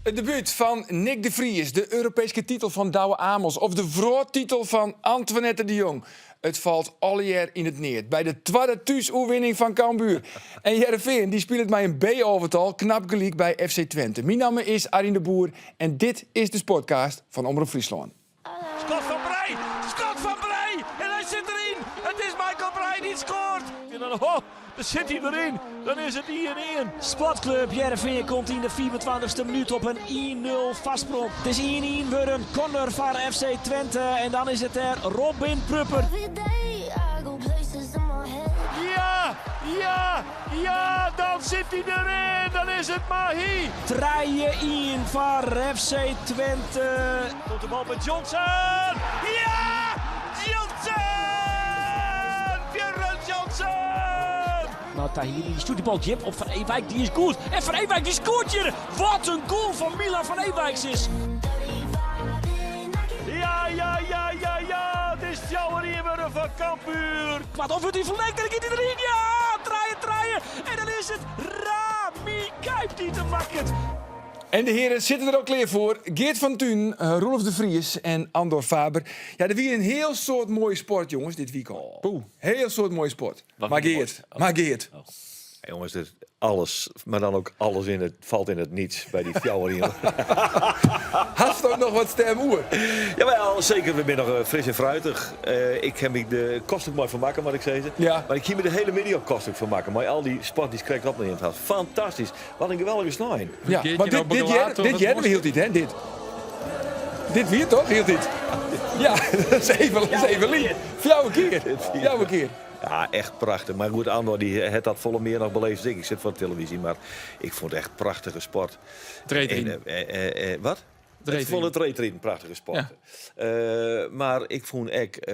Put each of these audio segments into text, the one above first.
It debút fan Nyck de Vries, de Europeeske titel fan Douwe Amels of de wrâldtitel fan Antoinette de Jong. It falt allegear yn it neat by de twadde thúsoerwinning fan Cambuur. En Hearrenfean dy spilet mei in B-alvetal knap gelyk by FC Twente. Myn namme is Arjen de Boer en dit is de Sportcast fan Omrop Fryslân. Skot fan Breij! Skot fan Breij! En hy sit deryn! It is Michael Breij dy't skoart! En dan, oh, dan sit hy deryn! Dan is it 1-1. Sportklup Hearrenfean komt yn de 25ste minút op in 1-0 foarsprong. It is 1-1 wurden, corner foar FC Twente en dan is it dêr Robin Pröpper. Ja! Ja! Ja! Dan sit hy deryn! Dan is it Mahi! 3-1 foar FC Twente. Komt de bal by Johnsen! Ja! Johnsen! Björn Johnsen! Nou, Tahiri die stjoert de bal djip op Van Ewijk, die is goed. En Van Ewijk die scoort hier. Wat een goal van Milan van Ewijk is. Ja, ja, ja, ja, ja! It is 4-1 wurden foar Cambuur. Wat of wurdt hy ferlengd en dan giet hy deryn. Ja, 3-3. En dan is it Rami Kaib dy't him makket. En de heren sitte der al klear foar. Geert van Tuinen, Roelof de Vries en Andor Faber. Ja, der wie in hiel soad moaie sport, jonges, dit wykein. Poeh. Hiel soad moaie sport. Wat Maar wie de Geert, maar Geert. Jongens, dit, alles, maar dan ook alles in het, valt in het niets by dy 4-1. Hast ook noch wat stem oer? Jawel, zeker. We binne noch eh, fris en fruitich. Eh, ik ha my der kostlik mei fermakke, moat ik sizze. Ja. Mar ik hie my de hiele middei al kostlik fermakke. Mei al dy sport dy'tst krekt opneamd hast. Fantastysk. Wat in geweldige snein. Ja, Geert want je nou dit, dit, begelaat hearde, troch dit it hearden we bosk? hieltyd, hè? Dit. Dit wie it toch, hieltyd? Ja, dat is even, dat is even lyn. Fjouwer kear. Fjouwer kear. Ja, echt prachtich. Mar goed, Andor dy hat dat folle mear noch beleefd as ik. Ik sit foar de televyzje, mar ik fûn it echt prachtige sport. Reedriden. En, eh, eh, wat? Ik fûn Reedriden. it reedriden prachtige sport. Ja. Mar ik fûn ek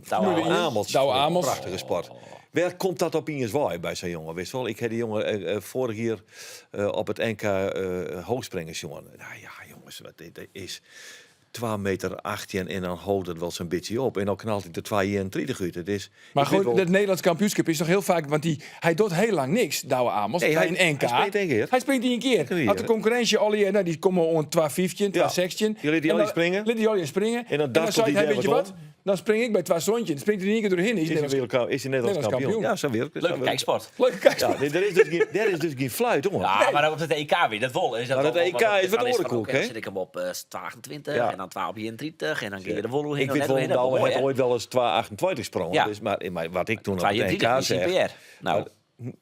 Douwe Amels Douwe Amels. prachtige sport. Wêr komt dat opiens wei by sa'n jonge? Witst wol, ik ha dy jonge foarich jier op it NK hoogspringen sjoen. Nou ja, jonges, wat dit is 2 meter 18 en dan hâldt it wol sa'n bytsje op. En dan knalt hy der 2,31 út. It is, Mar ik wit goed, wol- dat Nederlands kampioenskip is toch hiel faak, want dy, hy docht hiel lang niks, Douwe Amels, Nee, by hy- in NK. hy springt één kear. Hy springt ien kear. Kear. As de konkurrinsje allegear, nou, dy komme oan 2,15, Ja. 2,16. Die lit dy En allegear dan springen. Lit dy allegear springen. En dan dartelt seit hy hy, dêr weet je wat wat, dan spring ik by 2,17. Dan springt er yn ien kear doorheen. Is Is Nederlands hij wereld, is hij Nederlands Nederlands kampioen? kampioen. Ja, sa wurket it. Leuke kijksport. Leuke kijksport. Ja, nee, der is dus gjin, der is dus gjin fluit oan. Ja, maar op het EK weer, dat wol. Is dat Maar het wel- EK want is wat dan oare van, koek, oké, hè? Dan zit ik hem op 28 Ja. en dan 2 op 31 en dan kun je er wol Ik heen. weet wel, Douwe hat oait wolris 2,28 sprongen. Ja. Dus, mar, mar wat ik doe op het 32 NK is zeg. PR. Nou,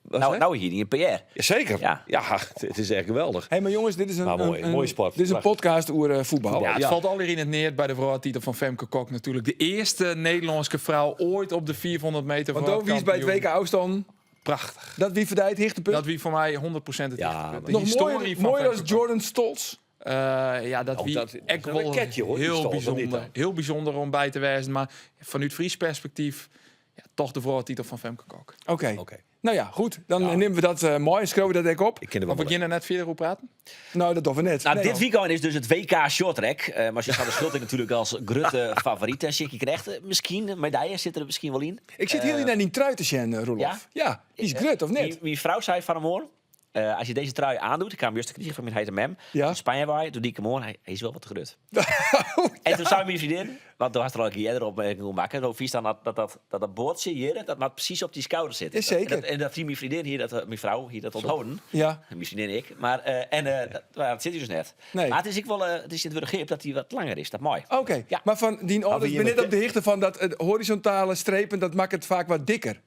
Wat nou, zei? nou hier die een PR. Ja, zeker. Ja. Ja. het is echt geweldig. Hey, maar jongens, dit is een, Maar mooi, een, mooie sport. Dit is een Prachtig. podcast oer voetbal. Ja, het Ja. falt allegear yn it neat by de wrâldtitel fan Femke Kok natuerlik. De earste Nederlânske frou oait op de 400 meter Want do wiest by it wrâldkampioen. WK ôfstannen. Prachtich. Dat wie foar dy it hichtepunt. Dat wie foar my 100% it Ja, hichtepunt. De Noch histoarje moaier, fan moaier Femke as Kok. Jordan Stolz. Ja, dat Oh, wie dat is ek een wol raketje, hoor, die hiel Stolz, of niet bysûnder. dan? Hiel bysûnder om by te wêzen. Mar fanút Fries perspektyf, ja, toch de wrâldtitel fan Femke Kok. Oké. Oké. Nou ja, goed. Dan nimme we dat moai en skriuwe we dat ek op. Ik kin der Maar wol we geane net fierder oer praten. Nou, dat dogge we net. Nou, Nee. dit weekend is dus it WK shorttrack. Mar Suzanne Schulting natuerlik as grutte favoryt. En Sjinkie Knegt, miskien, medalje sit der miskien wol yn. Ik sit hiel nei dyn trui te sjen, Roelof. Ja? Ja, dy is grut, of net? Myn frou sei fan 'e moarn, as je dizze trui oandocht, ik ha 'm juster krigen fan myn heit en mem, Ja. yn Spanje wei, doe die ik 'm oan, hy is wol wat te grut. En doe sei myn freondin, want do hast der al in kear earder opmerking oer makke, do fynst dan dat dat, dat, dat, dat boardsje hjir, dat moat presys op dy skouder sitte. Ja, seker. En dat, en dat hie myn freondin hier, dat, myn frou hie dat ûntholden. Ja. Myn freondin ek. Mar, en dat, nou, dat sit hjir dus net. Nee. Mar it is ek wol, it is tsjintwurdich hip dat hy wat langer is, dat mei. Oké, Ja. mar fan dyn âlders wie binne net jim op de hichte fan dat it horizontale strepen, dat makket it faak wat dikker.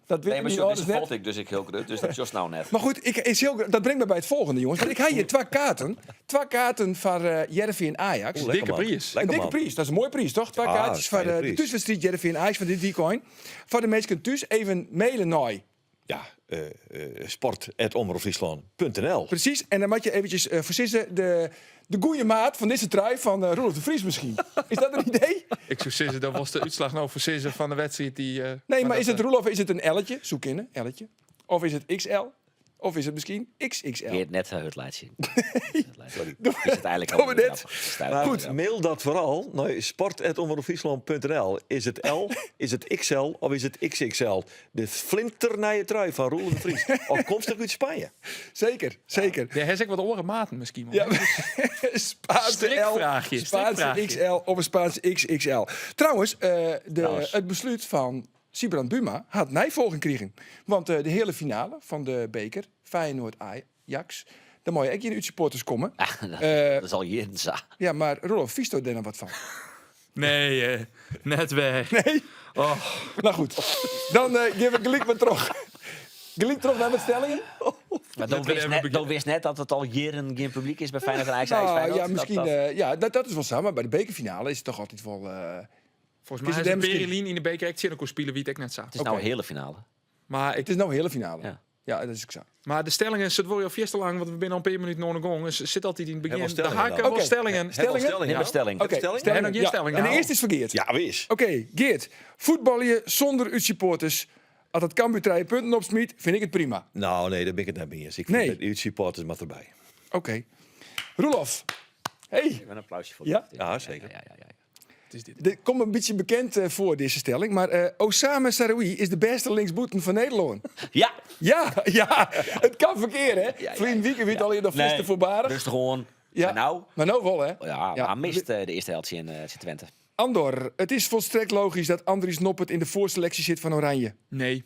Dat Nee, witte mar dyn sjoch, âlders dizze net. falt ek dus ek hiel grut, dus dat sjochst no net. Mar goed, ik, is hiel, dat bringt my by it folgjende, jonges. Want ik ha hjir twa kaarten. Twa kaarten foar Hearrenfean Ajax. Oeh, lekker, Dikke man. priis. Een Lekker, dikke man. priis, dat is in moaie priis, toch? Twa Ah, kaartsjes foar fijne de priis. thúswedstriid Hearrenfean Ajax fan dit wykein. Foar de minsken thús even mailen nei. Ja, sport@omropfryslan.nl. Presys, en dan moatte je eventjes foarsizze de, de goede maat fan dizze trui fan Roelof de Vries miskien. Is dat in idee? Ik soe sizze, dan wolst de útslach no foarsizze fan de wedstriid dy. Nee, mar dat, is it Roelof, is it in L'tje? Soe kinne, L'tje. Of is it XL? Of is it miskien XXL? Geert net hurd laitsje. Sorry. Is it eigenlijk Doe we al net. Maar Goed. mail dat vooral naar sport.omroepfriesland.nl. Is het L, is het XL of is het XXL? De flinternije trui van Roelof de Vries. Afkomstig uit Spanje. Zeker, zeker. Daar heb ik wat oren maten misschien. Ja, Spaanse L, Strikvraagje, Spaanse strikvraagje. XL of een Spaanse XXL. Trouwens, Trouwens. het besluit van Sibrand Buma had nijvolging gekregen. Want de hele finale van de beker, Feyenoord-Ajax, daar moet je ook in supporters komen. Ah, dat, dat is al jaren zo. Ja, maar Rolof, vies er dan wat van? Nee, net weg. Nee? Oh. Nou goed, dan geef ik gelijk maar terug. Gelijk terug naar de stellingen? Maar dan we wist even net, beginnen. dan wist net dat het al jaren geen publiek is bij Feyenoord en Ajax. Ajax, Nou Feyenoord. ja, Dat- misschien, dat- ja, dat is wel zo. Maar bij de bekerfinale is het toch altijd wel... Volgens Is mij het is hem het misschien? Perilien in de beker echt zin spelen wie het ik net zag. het is nou een hele finale. Maar, ik, Het is nou een hele finale. Ja. Ja, dat is ook zo. maar de stellingen, het wordt al veel te lang, want we binnen al een paar minuten nog een gong. Dus zit altijd in het begin. Hebben De we stellingen haken dan? wel Oké. stellingen. Stellingen? Neem een stelling. Oké, Stelling? stellingen. En nog geen stelling, En de nou. eerste is verkeerd. Ja, wis. Oké, Geert. Voetbal je zonder uw supporters. Als het Cambuur drie punten opsmiet, vind ik het prima. Nou, nee, daar ben ik het net mee eens. Ik vind Nee. dat uw supporters maar erbij. Oké. Roelof. Hey, Even een applausje voor. Ja? dit. Ja, zeker. Ja, ja, ja, ja. dit komt een beetje bekend voor deze stelling. Maar Osama Saroui is de beste linksboeten van Nederland. Ja. Ja, ja. Het kan verkeerd, hè? ja, ja. Vriend Wieken weet al je nog Nee, visten voorbarig. Rustig gewoon. Ja. Maar nou, Maar nou wel, hè? ja, Ja. maar mist de eerste helft in Twente. Andor, het is volstrekt logisch dat Andries Noppert in de voorselectie zit van Oranje. Nee.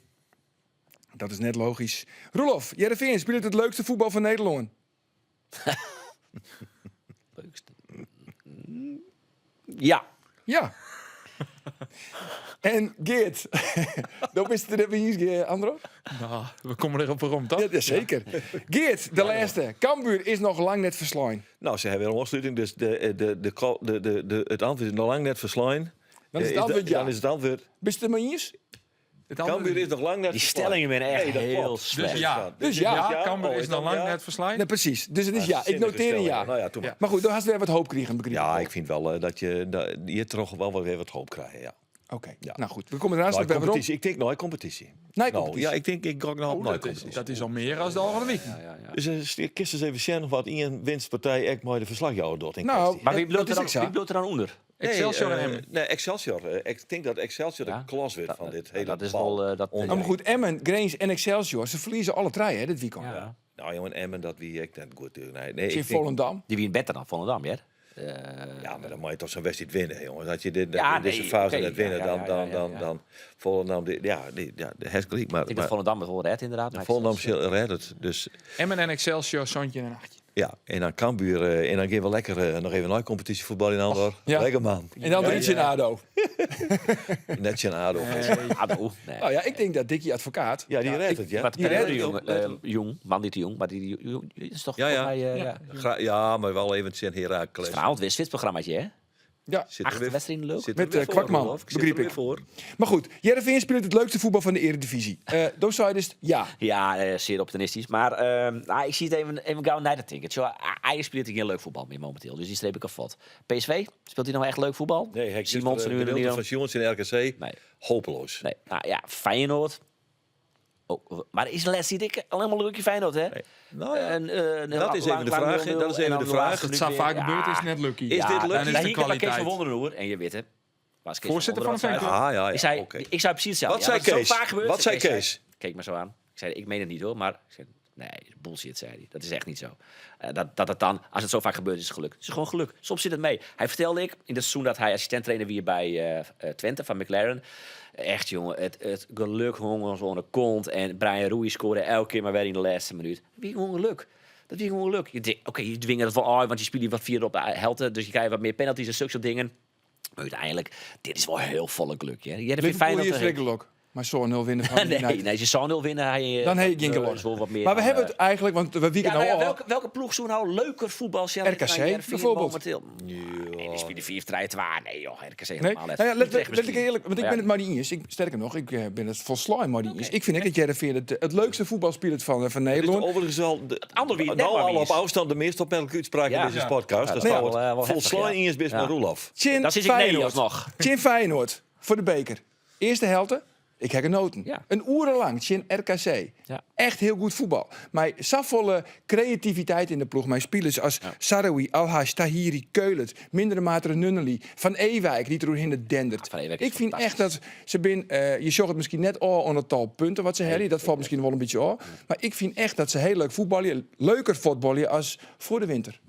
Dat is net logisch. Roelof, Heerenveen speelt het leukste voetbal van Nederland. Leukste. Ja. Ja. en Geert, dat is het er even eens, Andro? Nou, we komen erop waarom, toch? Ja, ja, zeker. Geert, de laatste. Cambuur is nog lang net verslaan. Nou, ze hebben weer een afsluiting, dus de, het antwoord is nog lang net verslaan. Dan is het Eh, antwoord ja. Dan is het antwoord. Bist het er maar eens? Het andere- Cambuur is nog lang net Die verslaan. stellingen zijn echt Nee, dat heel klopt. slecht. Dus ja. Dus ja. Ja, Cambuur Oh, is nog dat lang ja? net verslaan. Nee, precies. Dus het is ja. Ik Zinnige noteer een stelling. ja. Nou ja, doe maar. Ja. Maar goed, dan had ze weer wat hoop kregen, begreep Ja, ik vind wel dat je dat, je toch wel weer wat hoop krijgt. Ja. Oké, Ja. nou goed. We komen daarnaast Nou, nog bij waarom. competitie. Ik denk nooit competitie. Nee, Nou, competitie. ja, ik denk ik ga nog op Oh, nooit dat, is, competitie. dat is al meer als de al van de week. Dus uh, kist eens even zien wat in winstpartij echt mooi de verslagjouwer doet. in Nou, kwestie. Maar wie dat bloot er is dan, ik zo. wie bloot er dan onder? Excelsior en Nee, Emmen. Nee, Excelsior. Ik denk dat Excelsior Ja? de klas werd van dit hele dat is bal. wel, dat- Onder- Oh, maar goed, Emmen, Grains en Excelsior, ze verliezen alle drie hè, dit weekend. Ja. Nou jongen, Emmen, dat wie ik net goed doen. Nee, nee, In ik denk, Volendam. Die wie beter dan Volendam, ja? ja, maar dan moet je toch zo'n wedstrijd winnen, jongen. Dat je dit, Ja, in deze nee, fase oké, net winnen, ja, dan, ja, dan, ja, ja, dan, ja. dan Volendam, die, ja, die, ja, de het gelijk, maar, Ik denk dat maar Volendam het wel redt, inderdaad. Maar Volendam Excelsior- redt het. Dus Emmen en Excelsior, Sontje en Achtje. ja, en dan Cambuur, en dan gaan we lekker nog even een competitie voetbal in Andor. ja. Lekker man. En dan ja, in ADO. Net zijn ADO. ADO. Nee. Nou ja, ik denk dat Dikkie advocaat. Ja, die redt het, ja. Wat Die de redt het. jong, jong, man die te jong, maar die, die jong, die is toch Ja, ja. volgens mij, ja. Ja, maar wel even het Heracles. Vanavond weer een Zwitsprogrammaatje, hè? Ja. Zit er Acht weer- wedstrijden leuk. zit er Met, weer eh, voor, Kwakman, Roelof. Ik zit begreep er weer ik. voor. Maar goed, Heerenveen speelt het leukste voetbal van de Eredivisie. Uh, is ja. Ja, zeer optimistisch. Maar nou, ik zie het even, even gauw naar de ticket. Zo, Ajax speelt geen leuk voetbal meer momenteel, dus die streep ik af. PSV, speelt hij nou echt leuk voetbal? Nee, ik Simons nu nu en van Jongens in RKC. Nee. Hopeloos. Nee, nou ja, Feyenoord. Oh, maar is de laatste ik alleen maar leukje Feyenoord, hè? Nee. Nou ja, En, dat is even de vraag, hè. Dat is even de vraag. Het zou vaak gebeurd is, net lucky. Is dit lucky? Dan is de Hier kan Kees van kwaliteit. Wonderen hoor. En je weet hè. Was Kees Voorzitter van van de Wonderen, wat Ah, ja, ja, Ik zei, oké. ik zei precies hetzelfde. Wat Ja, zei maar het is Kees? Zo vaak gebeurd, Wat zei Kees? Keek me zo aan. Ik zei, ik meen het niet hoor, maar ik zei, nee, bullshit, zei hij. Dat is echt niet zo. Dat het dan, als het zo vaak gebeurt, is het geluk. Het is gewoon geluk. Soms zit het mee. Hij vertelde ik in dat seizoen dat hij assistent-trainer weer bij Twente van McLaren. Echt jongen, het geluk hong ons onder de kont. En Brian Rui scoorde elke keer maar weer in de laatste minuut. Wie gewoon geluk. Dat is gewoon geluk. Je denkt, oké, je dwingt het wel uit, want je speelt hier wat vier op de helft. Dus je krijgt wat meer penalties en zulke soort dingen. Maar uiteindelijk, dit is wel heel volle geluk. Hè? Jij vindt Liverpool Feyenoord is er- Vrikkelok. Maar zo'n 0 winnen van Nee, United. nee, als je zo'n 0 winnen, hij, Dan heb je geen eh, geluk. is wel wat meer Maar we dan, hebben het eigenlijk, want we wieken ja, nou nou ja, al. welke ploeg zou nou leuker voetbal zijn RKC dan Heerenveen bijvoorbeeld. Momenteel? Nee, die spelen 4-3-2. Nee joh, RKC Nee? helemaal net. Nou ja, let, Utrecht let ik misschien. eerlijk, want ik Ja. ben het maar niet eens. Ik, sterker nog, ik ben het volslagen maar niet eens. Ik vind ook dat Heerenveen het leukste voetbal speelt van Dit is Nederland. overigens al de, andere wie het net nou maar al wie op is. afstand de meest opmerkelijke uitspraak Ja. in deze Ja. podcast. Ja, dat dat is is wel, wel heftig, volslagen ja. eens best Ja. met Roelof. Chin Dat is ik nee Feyenoord. alsnog. Chin Feyenoord voor de beker. Eerste helte. Ik ha genoten. Ja. In oere lang tsjin RKC. Ja. Echt hiel goed fuotbal. Mei safolle kreativiteit yn de ploech. Mei spilers as Sahraoui, Al-Hajj, Tahiri, Köhlert, mindere mate Nunnely, Van Ewijk dy't deroerhinne dendert. Van Ewijk is Ik fyn echt fantastysk. dat se bin, je sjogge it miskien net ôf oan it tal punten wat se helje. Dat falt miskien wol in bytsje ôf. Mar ik fyn echt dat se hiel leuk fuotbalje, leuker fuotbalje as foar de winter.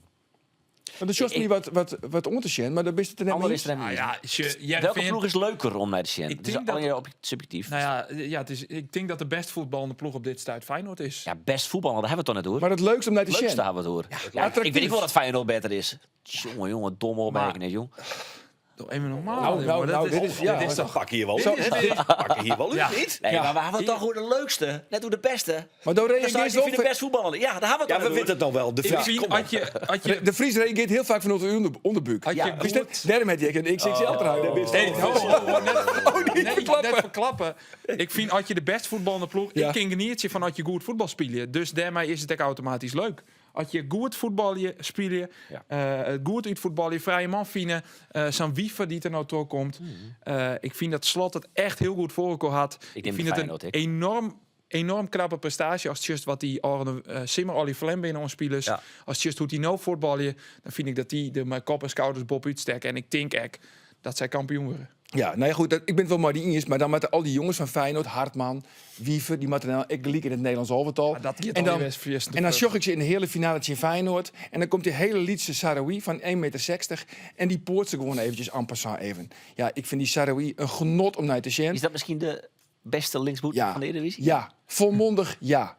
Want do sjochst my wat, wat, wat oan te sjen, mar dêr bist it der net Ander mei is der net Nou mee ja, eens. sjoch, Welke Hearrenfean- ploech is leuker om nei te sjen? Ik Het is tink dat- allegear op subjektyf. Nou ja, ja, it is, ik tink dat de bêst fuotballende ploech op dit stuit Feyenoord is. Ja, bêst fuotballer, dêr ha we it toch net oer? Maar it leukste om nei te Leukste sjen. ha we it oer. Ja, ik weet attractief. ek wol dat Feyenoord better is. Jonge, jonge, domme opmerking, hè, jong. Doe even normaal. Nou, jongen. nou, Dat nou, is, dit is- ja, dit is Dan toch... pak je hier wel Zo- uit. Dit Pak je hier wel uit, Ja. niet? Nee, Ja. maar we hebben toch hoe de leukste, net hoe de beste. Maar dan Dan reageert zou ik wel vind de best voetballer. Ja, daar hebben we het Ja, toch we net weten het nog wel. De Ik Vries, vind, kom op. had je, had je, De Vries reageert heel vaak vanuit de onderbuik. had je Ja. Wist dat? Daarom heb je een XXL trui. daar wist Nee, ik. ho, ho, ho, net, Oh, niet nee, verklappen. net verklappen. Ik vind als je de best voetballende ploeg... Ja. Ik ken geniertje van als je goed voetbal spelen. Dus daarmee is het ook automatisch leuk. Als je goed voetbal spelen, Ja. goed uit voetbal, je vrije man vinden, zo'n wiever die er nou toe komt. Ik vind dat Slot het echt heel goed voor elkaar had. Ik Ik, neem vind de het een Feyenoord, ik. enorm, enorm knappe prestatie. Als just wat die Arne Simmer, Olly Flem binnen ons spelers. Ja. Als just hoe die nou voetballen, dan vind ik dat die de mijn kop en schouders bob uitsteken. En ik denk ook dat zij kampioen worden. Ja, nou ja, goed, dat, ik ben het wel maar die eens. Maar dan met al die jongens van Feyenoord, Hartman, Wiever, die moeten nou ik gelijk in het Nederlands elftal. Maar dat gaat en al dan, die best via de en dan sjog ik ze in de hele finale in Feyenoord. En dan komt die hele Lietse Sahraoui van 1,60 meter. En die poort ze gewoon eventjes en passant even. Ja, ik vind die Sahraoui een genot om naar te zien. Is dat misschien de beste linksboet Ja. van de Eredivisie? Ja, volmondig ja.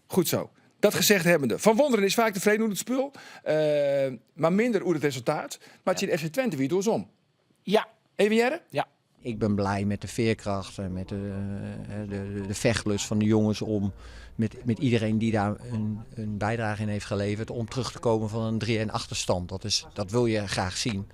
Goed zo. Dat gezegd hebbende. Van Wonderen is vaak tevreden hoe het spul. Maar minder hoe het resultaat. Maar het is in FC Twente weer doorzom. Ja. Even Jerre? Ja. Ik ben blij met de veerkracht en met de vechtlust van de jongens om met iedereen die daar een bijdrage in heeft geleverd om terug te komen van een 3-1 achterstand. Dat wil je graag zien.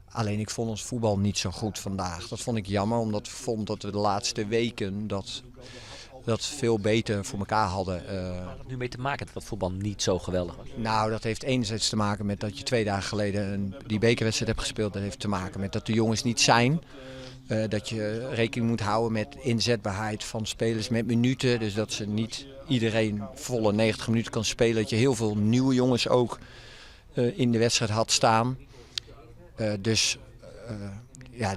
Alleen ik vond ons voetbal niet zo goed vandaag. Dat vond ik jammer, omdat ik vond dat we de laatste weken dat veel beter voor elkaar hadden. Waar had het nu mee te maken dat dat voetbal niet zo geweldig was? Nou, dat heeft enerzijds te maken met dat je 2 dagen geleden die bekerwedstrijd hebt gespeeld. Dat heeft te maken met dat de jongens niet zijn. Dat je rekening moet houden met inzetbaarheid van spelers met minuten. Dus dat ze niet iedereen volle 90 minuten kan spelen. Dat je heel veel nieuwe jongens ook in de wedstrijd had staan. Dus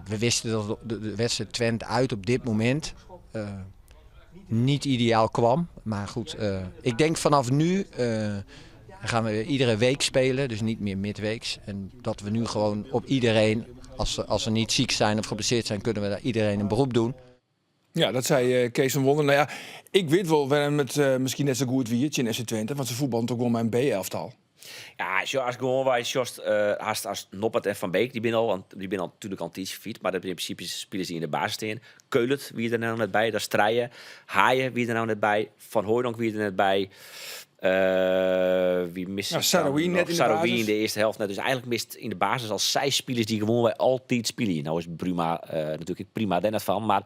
we wisten dat de wedstrijd Twente uit op dit moment niet ideaal kwam. Maar goed, ik denk vanaf nu gaan we iedere week spelen, dus niet meer midweeks. En dat we nu gewoon op iedereen, als ze niet ziek zijn of geblesseerd zijn, kunnen we daar iedereen een beroep doen. Ja, dat zei Kees van Wonderen. Ik weet wel waarom het misschien net zo goed wie het in FC Twente, want ze voetballen toch gewoon mijn B-elftal. Ja, zo, als gewoon wij Sjost haast als Noppert en Van Beek, die zijn al, die zijn al natuurlijk al een tijdje fit, maar dat in principe spelen ze in de basis in. Köhlert, wie er nou net bij, dat is Trijen. Haaien, wie er nou net bij. Van Hooijdonk, wie er net bij. Wie mist ik dan Sahraoui nog? net in de Sahraoui basis. in de eerste helft net. Dus eigenlijk mist in de basis al 6 spelers die gewoon bij altijd spelen. Nou is Bruma natuurlijk prima daar net van, maar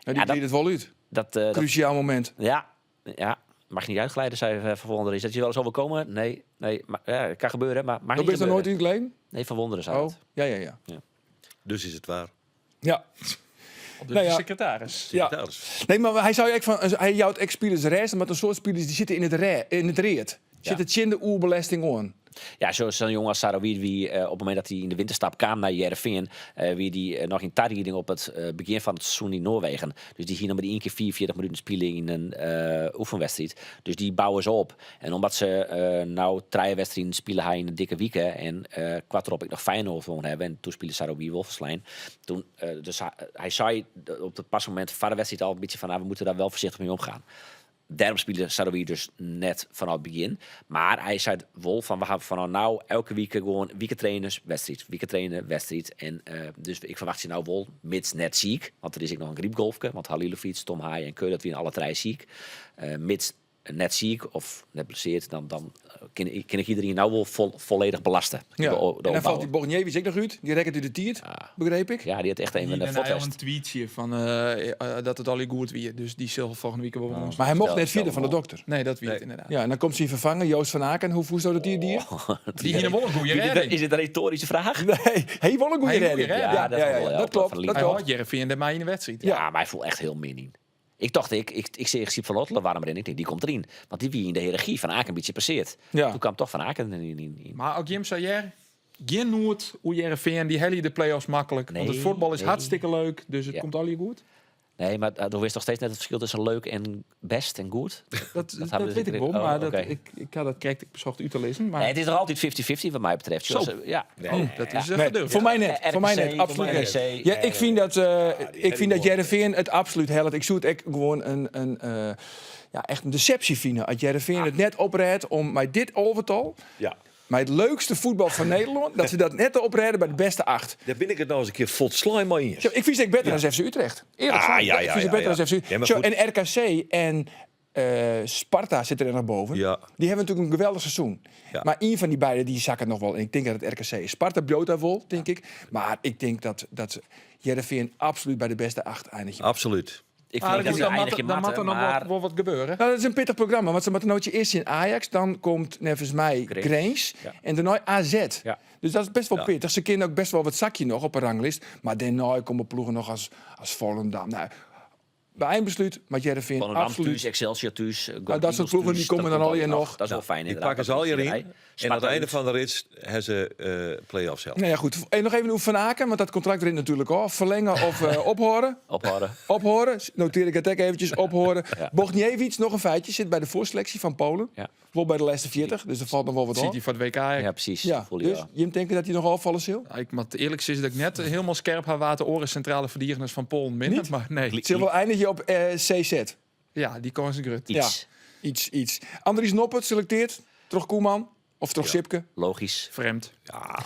Ja, die ja, dat deed het wel uit. dat Cruciaal moment. Ja, ja. Mag je niet uitglijden, zei Van Wonderen. Is dat je wel eens overkomen? Nee, nee. Maar, ja, het kan gebeuren, maar mag Dat niet is er nooit gebeuren. in het Nee, Van Wonderen zei Oh, dat. ja, ja, ja. Ja. Dus is het waar. Ja. Dus Nou ja. de secretaris. Ja. Secretaris. Nee, maar hij zou je echt van, hij jouwt ex-spelers rest, maar een soort spelers die zitten in het in het reet. Ja. Zit het in de oerbelasting aan. Ja, zo'n jongen als Sahraoui, wie op het moment dat hij in de winterstap kwam naar Heerenveen, wie die nog in tarieding op het begin van het seizoen in Noorwegen. Dus die hier nog maar 1 keer 44 minuten spelen in een oefenwedstrijd. Dus die bouwen ze op. En omdat ze nou 3 wedstrijden spelen hij in de dikke weken en kwart erop ik nog Feyenoord gewoon hebben. En toen speelde Sahraoui Wolfenslijn. Toen dus hij zei op het pas moment van de wedstrijd al een beetje van, nou, we moeten daar wel voorzichtig mee omgaan. Daarom speelde Sahraoui dus net vanaf het begin. Maar hij zei wel van, we gaan vanaf nou elke week gewoon weekend trainers, wedstrijd, weekend trainen, wedstrijd. En dus ik verwacht ze nou wel, mits net ziek. Want er is ook nog een griepgolfke. Want Halilovic, Tom Haaien en Keur, dat we in alle drie ziek. Mits net siik of net blessearre, dan, dan kin, kin ik iedereen nou wol vol, volledig belasten. Ja. De, de En dan falt opbouwen. dy Bochniewicz ek noch út. Dy rekket út de tiid, begriep ik. Ja, dy hat echt even Die een en hij al fuottest. in tweetje fan eh, eh, dat it allegear goed wie. Dus dy sil folgjende wike wol wer Mar hy mocht Stel- net fierder stel fan de hem dokter. Nee, dat wie it ynderdaad. Ja, en dan komt syn ferfanger, Joost van Aken. Hoe voelst dat die dier? Dy hie wol in goede Wie dit- rêding. Is dit een retorische vraag? Nee, hy wol in goede Hy wol rêding. een Ja, rêding. ja, dat ja, wel, ja, dat op klopt. Van Dat Hij klopt. hâldt Hearrenfean dêrmei yn de wedstriid. Ja, maar hij voelt echt heel min in. Ik dacht, ik, ik, ik zie Syb van Ottelen warm erin. Ik denk, die komt erin. Want die wie in de hiërarchie van Aken een beetje passeert. Ja. Toen kwam toch Van Aken in. in, in. Mar ek jim sizze, gjin noed, oer Hearrenfean, dy helje de play-offs maklik. Want it Nee, fuotbal is nee. hartstikke leuk, dus it Ja. komt allegear goed. Nee, maar eh, er is nog steeds net het verschil tussen leuk en best en goed. Dat, dat, hebben we weet ik dus- wel, oh, maar dat, oké. ik, ik had dat krekt besocht út te lizzen. Maar Nee, het is nog altijd 50-50 wat mij betreft. Zo. Zoals, eh, ja. oh, dat is eh, Nee, gedurfd. voor mij net. RKC, Voor mij net. Absoluut RKC, net. Ja, ik vind dat, eh, ik vind dat Hearrenfean it absolút hellet. Ik soe it ek gewoan in, in, eh, ja, echt in deceptie fine. As Hearrenfean it net oprêdt om mei dit alvetal, Ja. mei it leukste fuotbal fan Nederlân, dat se dat net oprêde by de bêste acht. Dêr bin ik it no ris in kear folslein mei iens. Zo, ik fyn it ek better dan FC Utrecht. Earlik Ah, sein, ja, ik ja, fyn it ja, better ja. dan FC Utrecht. Ja, maar Zo, goed. en RKC en eh, Sparta zit er nog boven. Ja. Die hebben natuerlik in geweldich seizoen. Ja. Mar ien fan dy beide dy sakket noch wol. En ik tink dat it RKC is. Sparta bliuwt dêr wol, tink ik. Mar ik tink dat, dat Hearrenfean absolút by de bêste acht einigje. Absolút. Ik Ah, vind dat dan ze moat, eindigen dan moat der noch maar wat, wol wat gebeure. No, dat is in pittich programma, want se moatte no earst tsjin Ajax, dan komt neffens my Grins. Grins Ja. en dêrnei AZ. Ja. Dus dat is best wol Ja. pittich. Se kinne ek best wol wat sakje noch op 'e ranglijst, mar dêrnei komme ploegen noch as, as Volendam. No, by einbeslút, mar Hearrenfean Volendam absolút. thuis, Excelsior thuis, eh, Go dat soart Eagles ploegen die thuis, komen dat dan komt al je allemaal nog. Dat is wel fijn Die inderdaad. pakken ze Dat al is hier in. iedereen. En aan het Sparta einde uit. fan de rit ha se eh play-offs sels. Nou ja, goed. En noch even oer Van Aken, want dat kontrakt rint natuerlik ôf. Ferlinge of eh, ophâlde? Ophâlde. Ophâlde, notearje ik it ek eventsjes, ophâlde. Ja. Bochniewicz, noch in feitsje, sit by de foarseleksje fan Poalen. Ja. Wol by de lêste 40, dus der falt noch wol wat Sit op. hy foar it WK. Ja, precies. Ja, Voel je dus wel. jim tinke dat hy noch ôffalle sil? Ja, Ik moat earlik sizze dat ik net hielendal skerp ha wa't de oare sintrale ferdigeners fan Poalen binne. Net? Mar nee. Sil wol einigje op eh, CZ. Ja, dy kâns is grut. Iets. Ja, iets, iets. Andries Noppert selektearre troch Koeman of troch Sipke. Logysk. Frjemd.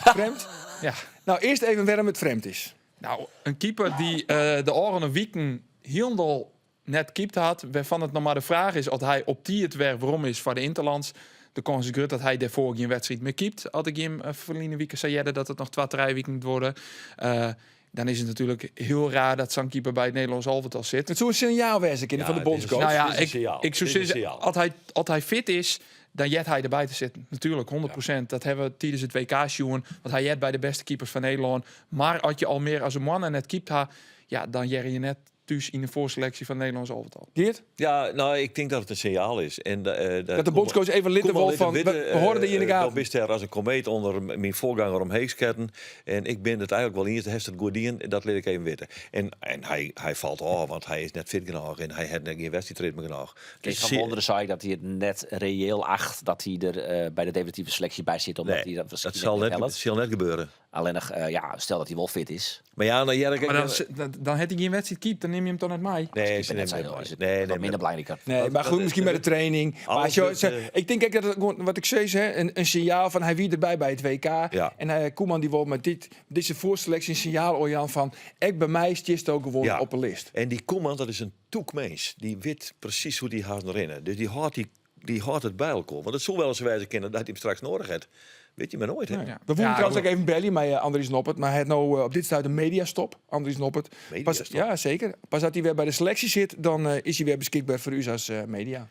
Frjemd? Ja. No, earst even wêrom't it frjemd is. No, in keeper dy't eh, de ôfrûne wiken hielendal net keept hat, wêrfan't it noch mar de fraach is oft hy op tiid wer werom is foar de Interlands. De kâns is grut dat hy dêrfoar gjin wedstriid mear keept. As ik him uh, ferline wike sa hearde dat it noch twa, trije wiken duorre. Eh, dan is it natuerlik hiel raar dat sa'n keeper by it Nederlânsk alvetal sit. It soe in sinjaal wêze kinne Ja, fan de it is- bondscoach. Nou ja, Dit is in ik, sinjaal. ik soe Dit is in sizze, sinjaal. as hy, as hy fit is, dan heart hy derby te sitten. Natuerlik, 100%. Dat ha we tidens it WK sjoen. Want hy heart by de bêste keepers fan Nederlân. Mar as je al mear as in moanne net keept ha, ja, dan hearre je net thús yn de foarseleksje fan Nederlânsk alvetal. Geert? Ja, no, ik tink dat it in sinjaal is. En, eh, Dat de bondscoach even litte Koeman wol lit fan, it witte, we, we hâlde dy yn de eh, gaten. Do bist dêr as in komeet ûnder myn foargonger omheech sketten. En ik bin it eigenlik wol iens, hast it goed dien, dat lit ik even witte. En, en hy, hy falt ôf, want hy is net fit genôch en hy hat net gjin wedstriidritme genôch. Kees van Wonderen sei dat hy it net reëel achte dat hy der eh, by de definitive seleksje by sit. Omdat Nee, hy dat dat waarskynlik sil net net, hellet. sil net gebeure. Allinnich, eh, ja, stel dat hy wol fit is. Mar ja, no, Jerk, Mar dan, dan, dan hat hy gjin wedstriid keept, dan nimme je him toch net mei. Nee, Ik se ben net nimme zo net mei. is het Nee, wat nee, minder belangryk. Nee, mar goed, miskien by de training. Mar Alles zo, wurdt, zo, eh, ik tink ek dat it gewoan, wat ik sis, hè, in, in sinjaal fan hy wie derby by it WK. Ja. En uh, Koeman dy wol mei dit, dizze foarseleksje in sinjaal jaan fan ek by my stiest ek gewoan Ja. op 'e list. En dy Koeman, dat is in tûk minsk. Dy wit presys hoe't dy hazzen rinne. Dus dy hâldt, dy, dy hâldt it by elkoar. Want it soe wolris wêze kinne dat hy him straks nedich hat. Witte je mar noait, hè? Ja. We woene Ja, trouwens goed. ek even belje mei eh, Andries Noppert, mar hy hat no eh, op dit stuit in mediastop. Andries Noppert. Pas, Mediastop? ja, seker. Pas as hy wer by de seleksje sit, dan eh, is hy wer beskikber foar ús as eh, media.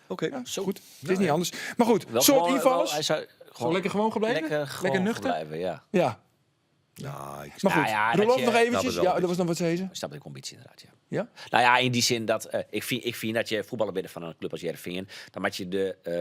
Oké. Ja, goed. It is net oars. Mar goed, Wel soad gewoon, ynfallers. wel, hy sei Gewoon lekker gewoan bleven? Lekker, Lekker gewoon nuchter? bleven, ja. ja, Nou, ik mar goed. Nou ja, dat Roelof je- noch eventjes. Snap het wel Ja, een dat was noch wat sizze. Ik snap de ambitie inderdaad, ja. Ja? Nou ja, in die zin dat eh, ik, vind, ik vind dat je voetballer bent fan in klup as Hearrenfean, dan moat je de, eh,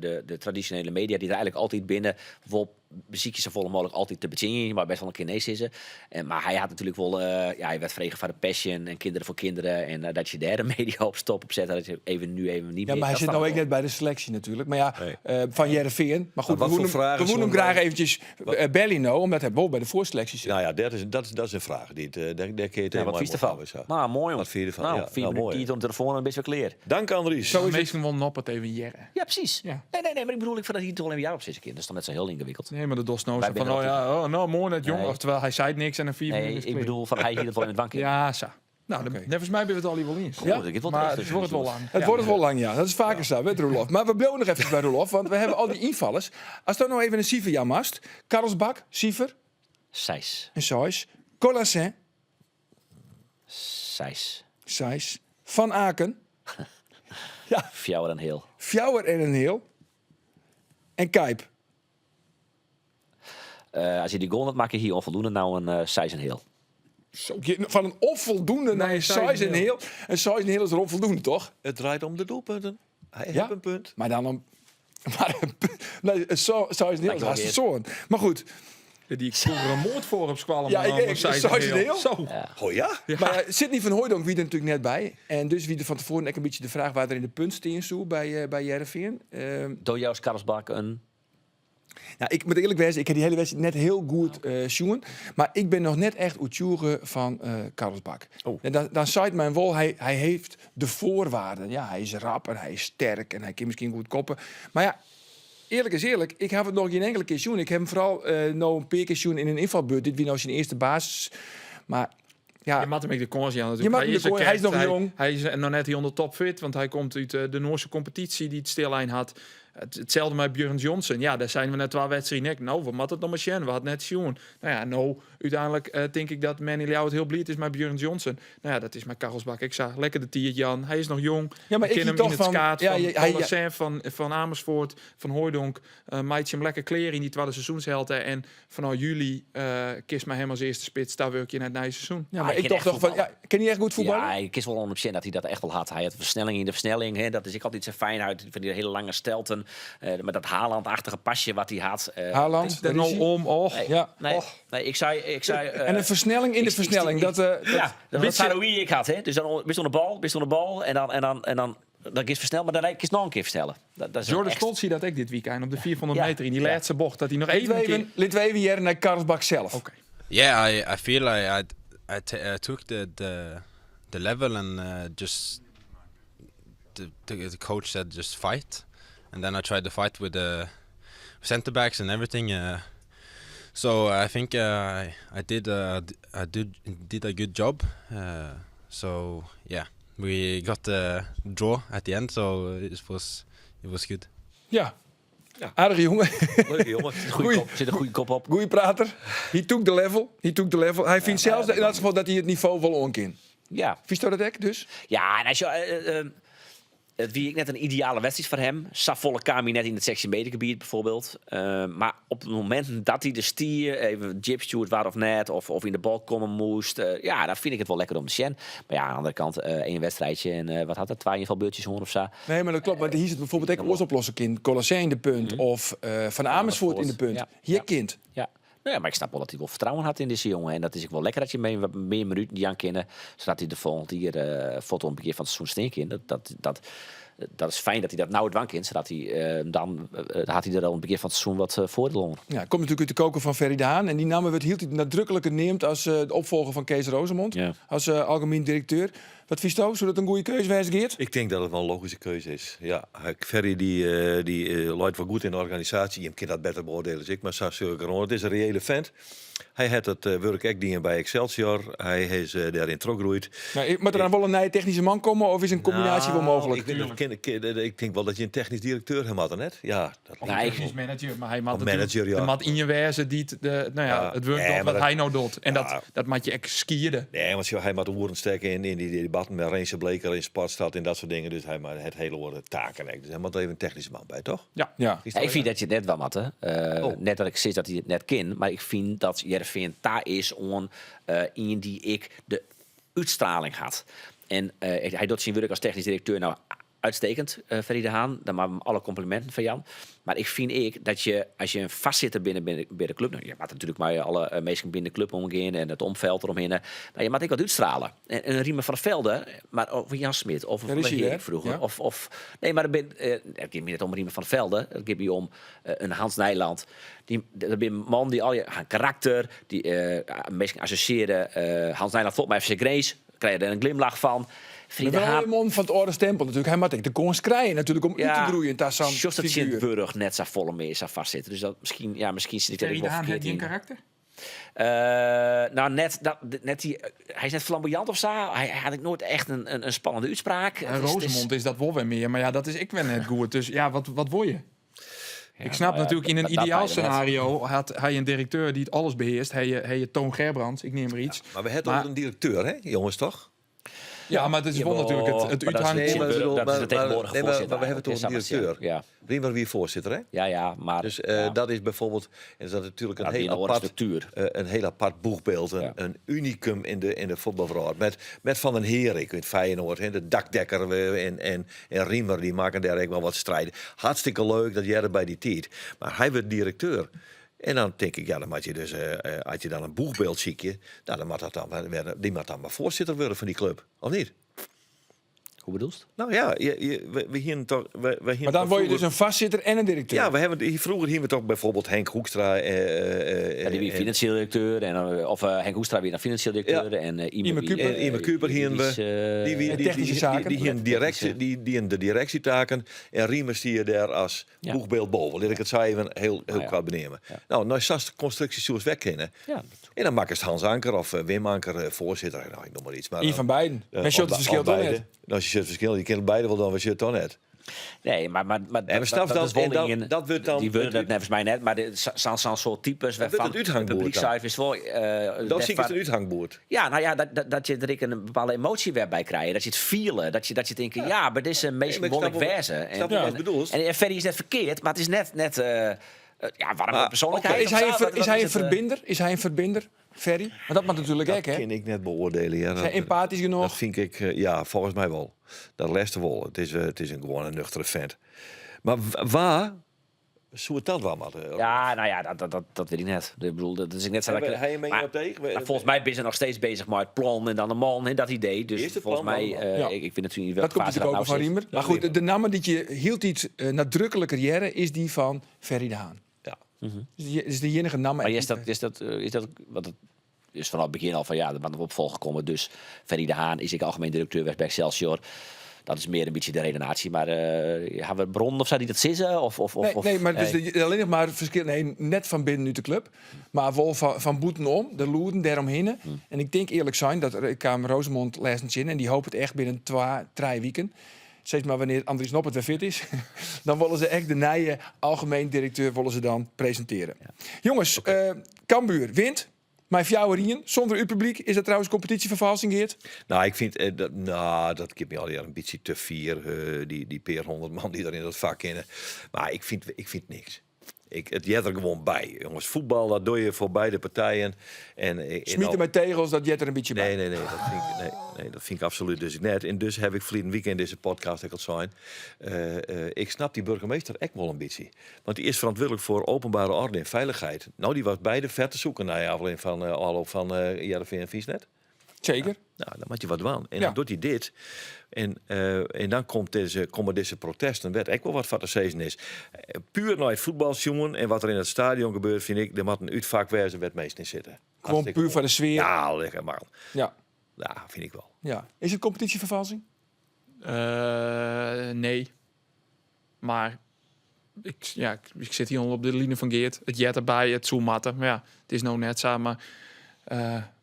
de, de tradisjonele media dy't der eigenlik altyd binne, wol besykje safolle mooglik altyd te betsjinjen, mar bêst wol in kear nee sizze. En, mar hy hat natuerlik wol, eh, ja, hy waard frege foar de Passion en Kinderen voor Kinderen en eh, dat je dêr de media op stop op zet, dat je even nu even net Ja, mear. mar hy Dat sit snap no ik ek wol. net by de seleksje natuerlik. Mar ja, Nee. eh, fan Hearrenfean. Mar goed, Mar we wat woene foar him, we fragen woene him soene graach wy- eventjes eh, belje no, omdat hy wol by de foarseleksje sit. Nou ja, dat is, dat is, dat is in fraach. Dy, eh, dêr, dêr kinne je it Ja, even wat mei fynst derfan? hawwe, sa. Nou, moai, jong. Wat fynst derfan? Nou, Ja, 4 nou, minuten moai. tiid oan de telefoan en dan bist wer klear. Dank Andries. Zo is it. Minsken wolle Noppert even hearre. Ja, presys. Ja. Nee, nee, nee, mar ik bedoel, ik fyn dat hy it wol even ja op sizze kin. Dat is dan net sa hiel yngewikkeld. Nee, mar de dochst no Wy sa fan, binne oh ja, oh, no, moai net, jong. Nee. Oftewol, hy sei niks en dan 4 Nee, minuten is ik klear. bedoel, fan hy hie it wol yn it wanke. Ja, sa. Nou, Oké. neffens my binne we it allegear wol iens. Ja, dat giet wol Maar terecht it duorret wol lang. It duorret wol lang, ja. Dat is faker sa, wit Roelof. Mar we bliuwe noch efkes by Roelof, want we hawwe al dy ynfallers. Asto no even in sifer jaan moatst. Karlsbakk, sifer? Seis. In seis. Colassin? Seis. Seis. Van Aken? Ja. Fjouwer en heal. Fjouwer en in heal. En Kaib? As hy dy goal net makke hie, onvoldoende, no in seis en heal. Zo, fan in onvoldoende nei in seis en heal. In seis en heal is der onvoldoende, toch? It draait om de doelpunten. Hy Ja? hat in punt. Mar dan om. Mar in punt. Nee, in seis en heal is Lijkt hast wel it sân. Mar goed. Die ik vroeger in moard foar op skoalle. Ja, maar dan ik, om seis seis en heal. Zo. Oh ja? Mar ja, Sydney van Hooijdonk wie der natuerlik net by. En dus wie der fan tefoaren ek in bytsje de fraach wa't der yn de punt stean soe by Hearrenfean. Do joust Karlsbakk in Nou, ik moat earlik wêze, ik ha dy hiele wedstriid net hiel goed sjoen. Mar ik bin noch net echt oertsjûge fan Karlsbakk. Oh. En dan seit men wol, hy heeft de voorwaarden. Ja, hy is rap en hy is sterk en hy kin miskien goed koppe. Mar ja, earlik is earlik, ik haw it noch gjin inkelde kear sjoen. Ik haw him foaral no in pear kear sjoen yn in ynfalbeurt. Dit wie no syn earste basis. Mar ja, Je moat him ek de kâns jaan Je natuerlik. moat him de kâns- hy is noch jong. Hy is noch net hielendal topfit, want hy komt út de Noarske kompetysje dy't stillein hat. Itselde mei Björn Johnsen. Ja, dêr seine we nei twa wedstriden ek. No, we moatte it noch mar sjen. We ha it net sjoen. No ja, no úteinlik tink ik dat men yn Ljouwert hiel bliid is mei Björn Johnsen. No ja, dat is mei Karlsbakk ek sa. Lekker de tiid jaan. Hy is noch jong. Ja, mar We ik kinne hie him toch yn it fan- skaad ja, fan ja, hy- Colassin, fan Amersfoort, van Hooijdonk. Meitsje him lekker klear yn dy twadde seizoenshelte. En fanôf july kinst mei him as earste spits tawurkje nei it nije seizoen. Ja, mar Hij ik kin tocht echt toch van, ja, voetballen. kin hy echt goed fuotbalje? Ja, ik kin wol oan op sjen dat hy dat echt wol hat. Hy hat fersnelling yn de fersnelling. Hè. Dat is ek altyd sa fijn uit fan dy hiele lange stelten. Mar dat Haaland-achtige pasje wat hy hat. Haaland, Der daar no is hy. om, och. Nee, Ja. nee, Och. nee, ik sei, En in fersnelling yn de fersnelling. Dat, Ja, dat wat Bytsje- Sahraoui ek hat. Hè. Dus dan bist oan de bal, bist oan de bal en dan, en dan, en dan, dan giest fersneld, mar dan kinst noch in kear fersnelle. Dat is Jordan echt- Stolz zie dat ek dit wykein op de 400 Ja. meter yn dy Ja. lêste bocht. Dat hy noch Litte even we in kear... even, litte we even hearre nei Karlsbakk sels. Oké. Yeah, I feel I I took the level and just the coach said just fight, and then I tried to fight with the center backs and everything. So I think I did a good job. So yeah, we got the draw at the end, so it was good. Ja. Aardige jongen. Leuke jongen. Zit een goede kop, zit een goede kop op. Goeie prater. He took the level. He took the level. Hy fynt sels yn elts gefal dat hy it nivo wol oan kin. Ja. Fynsto dat ek dus? Ja, en as je, it wie ek net in ideale wedstriid foar him. Safolle kaam hy net yn it 16 meter gebiet byfoarbyld. Mar op it momint dat hy der stie, even djip stjoerd waard of net, of yn de bal komme moast, ja, dan fyn ik it wol lekker om te sjen. Mar ja, oan de oare kant, ien wedstriidsje en wat hat er, twa ynfalbeurtsjes hân of sa. Nee, mar dat kloppet. Mar hy hie it byfoarbyld ek oars oplosse kind. Colassin yn de punt of Van Amersfoort yn de punt. Ja. Hjir Ja. kind. Ja. No ja, mar ik snap wol dat hy wol fertrouwen hat yn dizze jonge. En dat is ek wol lekker dat je him wat mear minuten jaan kinne, sadat hy de folgjende jier fuort oan it begjin fan it seizoen stean kin. Dat is fijn dat hy dat no dwaan kin, sadat hy dan hat hy der al oan it begjin fan it seizoen wat foardiel oan. Ja, komt natuerlik út de koker fan Ferry de Haan. En dy namme wurdt hieltyd nadrukliker neamd as de opfolger fan Kees Roozemond. Ja. As algemien direkteur. Wat fynsto? Soe dat in goede keuze wêze, Geert? Ik tink dat it wol in logyske keuze is. Ja, Ferry dy leit wol goed yn de organisaasje. Jim kinne dat better beoardielje as ik, mar sa sjoch ik deroan. It is in reële vent. Hy hat it wurk ek dien by Excelsior. Hy is dêryn trochgroeid. Nou, moat der dan wol in nije technyske man komme of is in kombinaasje wol mooglik? Ik weet het, ik tink wol dat je in technysk direkteur ha moatte, net? Ja, dat Nee, ik- Technysk manager, mar hy moat Of manager, ja. Der moat ien wêze dy't de, no ja, Ja. it wurk Nee, docht mar wat dat hy no docht. En Ja. dat moat je ek skiede. Nee, want sjoch, hy moat oeren stekke yn dy debatten mei Renze Bleker yn Sportstad en dat soart dingen. Dus hy moat het hiele oare taken ek. Dus hy moat even in technyske man by, toch? Ja. Ja. Is Ja, dat ik fyn dat je it net dwaan moatte. Oh. Net dat ik sis dat hy it net kin, mar ik fyn dat Hearrenfean ta is oan ien dy't ek de útstraling hat. En hy docht syn wurk as technysk direkteur no uitstekend, Ferry de Haan. Dêr moatte we him alle komplimenten foar jaan. Mar ik fyn ek dat je, as je in foarsitter binne by de klup, no, je moatte natuerlik mei alle minsken binnen de klup omgean en it omfeld deromhinne, mar je moatte ek wat útstrale. En in Riemer van der Velde, mar of Jan Smit, of Daar Van is der hy Herik wer, froeger, ja. of, nee, mar it giet my net om Riemer van der Velde, it giet my om in Hans Nijland. Dy, dat binne mannen dy't al har karakter, dy't minsken assosjearje Hans Nijland fuort mei FC Grins, krije der in glimlach fan. Ferry de Mar wel Haan in man fan it âlde stempel natuerlik. Hy moat ek de kâns krije natuerlik om út te Ja, groeien ta sa'n sjochst dat figuer. tsjintwurdich net sa folle mear sa fêstsitte. Dus dat miskien, ja, miskien sit ik dêr Ferry ek de wol Haan hat ferkeard gjin yn. karakter? Eh, nou, net, dat, net die, hy is net flamboyant of sa. Hy, hy had ek noait echt in spannende útspraak. En Roozemond is dat wol wer mear, mar ja, dat is ek wer net goed. Dus ja, wat wol je? Ik snap nou ja, natuerlik, yn in dat ideaal beide net. scenario hat hy in direkteur dy't alles behearst. Hy je Toon Gerbrands, ik neam mar iets. Maar we hebben Maar- een directeur, hè, jongens, toch? Ja, maar het is wel Jawel, natuurlijk het maar dat is uithangboerd. Nee, maar ik bedoel, dat is de tegenwoordige nee, maar, voorzitter maar we hebben toch een eigenlijk, hè, directeur. Ja. Riemer wie voorzitter, hè? Ja, ja, maar... Dus eh, ja. dat is bijvoorbeeld, en dat is natuurlijk een Dat die heel een andere apart, structuur. een heel apart boegbeeld, een, Ja. een unicum in de voetbalwereld. Met Van den Herik uit Feyenoord, hè, de dakdekker en Riemer, die maken daar ook wel wat strijden. Hartstikke leuk dat jij er bij die tijd. Maar hij werd directeur. En dan denk ik, ja, dan moet je dus, als je dan een boegbeeld ziet, je, nou, dan moet dat dan, die moet dan maar voorzitter worden van die club, of niet? Hoe bedoelst? Nou ja, we hier toch. We hier Maar dan toch word je dus vroeger- een vastzitter en een directeur. Ja, we hebben hier, vroeger hier we toch bijvoorbeeld Henk Hoekstra. Ja, die wie financieel directeur en dan, of Henk Hoekstra weer naar financieel directeur Ja. en Ime Ime wie, Kuper. En Ime Kuper hier die we. is, Die, wie- En die, technische die, zaken. Die, die, die, directie, die in de directietaken. En Riemers die je daar als Ja. boegbeeld boven. Laat ik het zo even heel, heel ja. kwaad benemen. Ja. Nou, nou is de constructie zoals wij kennen. Ja. En dan maakt het Hans Anker of Wim Anker voorzitter. Nou, ik noem maar iets. Maar Eén dan, van beiden. Maar je of het verschil of toch beide. net? Nou, als je het verschil, je kent beide wel dan, we zitten toch net. Nee, maar maar snap dat dat- is wel en dat- in- dat wordt dan Die willen het dat volgens mij net, maar de zijn soort types wordt waarvan het uithangboord publiek dan. zelf is wel. Dan zie ik het een uithangboord. Ja, nou ja, dat je er ik een bepaalde emotie weer bij krijgt. Dat je het vielen, dat je denkt, ja, maar dit is een meest Nee, maar ik wonderlijk snap wel- wezen. ik snap wel wat je bedoelt. En Ferry is net verkeerd, maar het is net ja, warme Maar, persoonlijkheid. Is of hij zo, een, dat- is dat hij een het, verbinder? Is hij een verbinder, Ferry? Maar dat mag natuurlijk Dat ook, hè? kan ik net beoordelen. Ja. Is hij empathisch genoeg? Dat vind ik, ja, volgens mij wel. Dat leste wel. Het is een gewone nuchtere vent. Maar waar zou het dat wel maar? Ja, nou ja, dat weet ik net. Ik bedoel, dat is ik net zo dat ik- Hij een mening maar- op tegen? Maar volgens mij ben ze nog steeds bezig met het plan en dan de man en dat idee. Dus Eerst het volgens plan, mij, dan de man. Ja. ik vind natuurlijk niet Dat welke komt fase natuurlijk ook dat van nou zit. Riemer. Maar goed, de naam die je hield iets nadrukkelijker jaren is die van Ferry de Haan. Ja. Dus die is de enige naam. Maar is dat, want het is vanaf het begin al van ja, er moet een opvolger komen. Dus Ferry de Haan is ik algemeen directeur bij Excelsior. Dat is meer een beetje de redenatie. Maar hebben we bronnen of zou die dat zitten? Of, Nee, of, nee, maar dus nee. alleen nog maar verschil. Nee, net van binnen nu de club. Maar wel van boeten om, de loeren daaromheen. En ik denk eerlijk zijn dat ik kwam Roozemond lezen in en die hoopt het echt binnen 2, 3 weken. Steeds maar wanneer Andries Noppert weer fit is, dan willen ze echt de nieuwe algemeen directeur willen ze dan presenteren. Jongens, Cambuur wint. Mijn fjouwerien, zonder uw publiek, is dat trouwens competitievervalsing, Geert? Nou, ik vind, dat, nou, dat geeft me al een beetje te fier, die peer 100 man die daar in dat vak kennen. Maar ik vind niks. Het jet er gewoon bij. Jongens, voetbal, dat doe je voor beide partijen. En Smieten al- met tegels, dat jet er een beetje bij. Nee, nee, nee, dat vind ik, nee, nee, dat vind ik absoluut dus net. En dus heb ik verleden weekend deze podcast ik al zijn. Ik snap die burgemeester echt wel een beetje. Want die is verantwoordelijk voor openbare orde en veiligheid. Nou, die was beide ver te zoeken naar je aflevering van afloop van Heerenveen en Viesnet. Zeker. Nou, dan moet je wat doen. En Ja. dan doet hij dit. En dan komen deze protesten. Werd ik wel wat van de season is. Puur naar het voetbaljongen en wat er in het stadion gebeurt, vind ik, er moet een uitvak wezen waar het meest in zitten. Gewoon Hartstikke puur mooi. voor de sfeer. Ja, lekker maar. Ja. Ja, vind ik wel. Ja. Is het competitievervalsing? Nee. Maar ik zit hier al op de linie van Geert. Het jet erbij, het zoematten. Maar ja, het is nou net samen. Maar,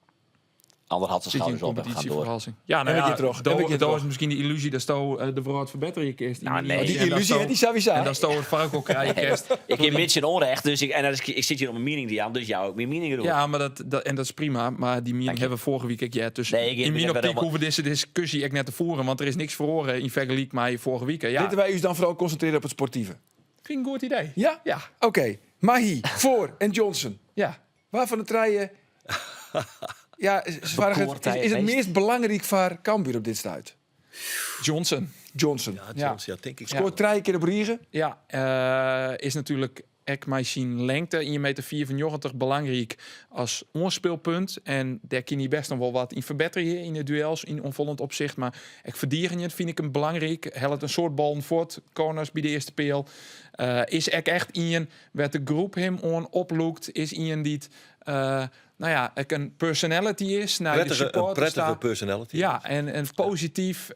Ander had zijn zit je in schouders op en we gaan door. competitievervalsing. Ja, nou En ja, we gaan terug. En we gaan daar terug. is misschien die illusie dat sto de vooruit verbeteren je eerst. Nou, nee. Die En dan illusie, hè, die sowieso. En dan sto het vark ook krijgen kerst. Ik heb een beetje onrecht, dus ik, en dat is, ik zit hier om mijn mening die aan, dus jou ook mijn mening erop. Ja, maar dat, en dat is prima. Maar die mening Dank je. hebben we vorige week ook, ja. Dus Nee, ik- in ik mijn ben optiek helemaal- hoeven deze discussie echt net te voeren, want er is niks verloren in vergelijking met vorige week. Ja, Laten wij u dan vooral concentreren op het sportieve. vind ik een goed idee. Ja? Ja. Oké. Mahi, Voor en Johnson. Ja. Waarvan de treien... Ja, is, waar het, Bekoort hij is, is het het meest? meest belangrijk voor Cambuur op dit stuit? Johnson. Johnson. Ja, Johnson, ja, denk ik. Scoort drie keer op Riegen. Ja, is natuurlijk ek met zijn lengte in je meter 94 belangrijk als onspeelpunt. En daar kan hij best nog wel wat in verbeteren in de duels, in onvollend opzicht. Maar ik verdedigen het vind ik hem belangrijk. Helpt een soort ballen voort, corners bij de eerste peel. Is ek echt iemand werd de groep hem on oploekt, is iemand die het, nou ja, ek een personality is. Naar de Prettige, een supporters prettige daar. personality. Ja, en positief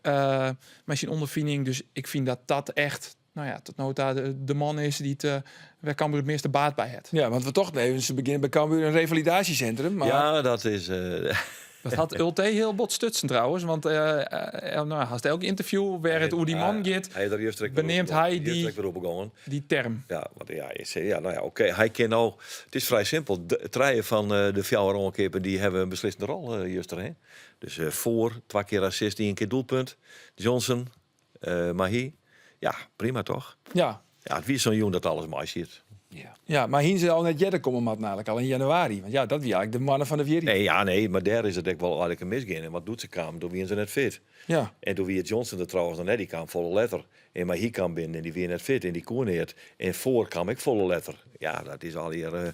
met zijn ondervinding. Dus ik vind dat dat echt... no ja, tot no ta de man is dy't wêr Cambuur it measte baat by hat. Ja, want we tochten even, se begjinne by Cambuur in revalidatiecentrum. Mar... Ja, dat is... Dat hat Ulte hiel bot stutsen trouwens, want no, hast elk interview wêr it oer dy man giet, beneamt hy dy term. Ja, want ja, ik zei, ja, nou ja, oké, hy kin no, it is frij simpel, trije fan de fjouwer oankeapen dy hawwe in beslissende rol juster, hè. Dus Foor, twa kear assist, ien kear doelpunt, Johnsen, Mahi, ja, prima toch? Ja. Ja, it wie sa'n jûn dat alles meisiet. Ja. Ja, mar hiene se al net earder komme moatten eigenlik, al yn januari? Want ja, dat wie eigenlik de moanne fan de wierheid. Nee, ja, nee, mar dêr is it ek wol eigenlik in misgien. Want doe't se kamen, doe wiene se net fit. Ja. En doe wie Johnsen der trouwens noch net, dy kaam folle letter. En Mahi kaam binnen en dy wie net fit en dy koe neat. En Foor kaam ek folle letter. Ja, dat is allegear. Uh,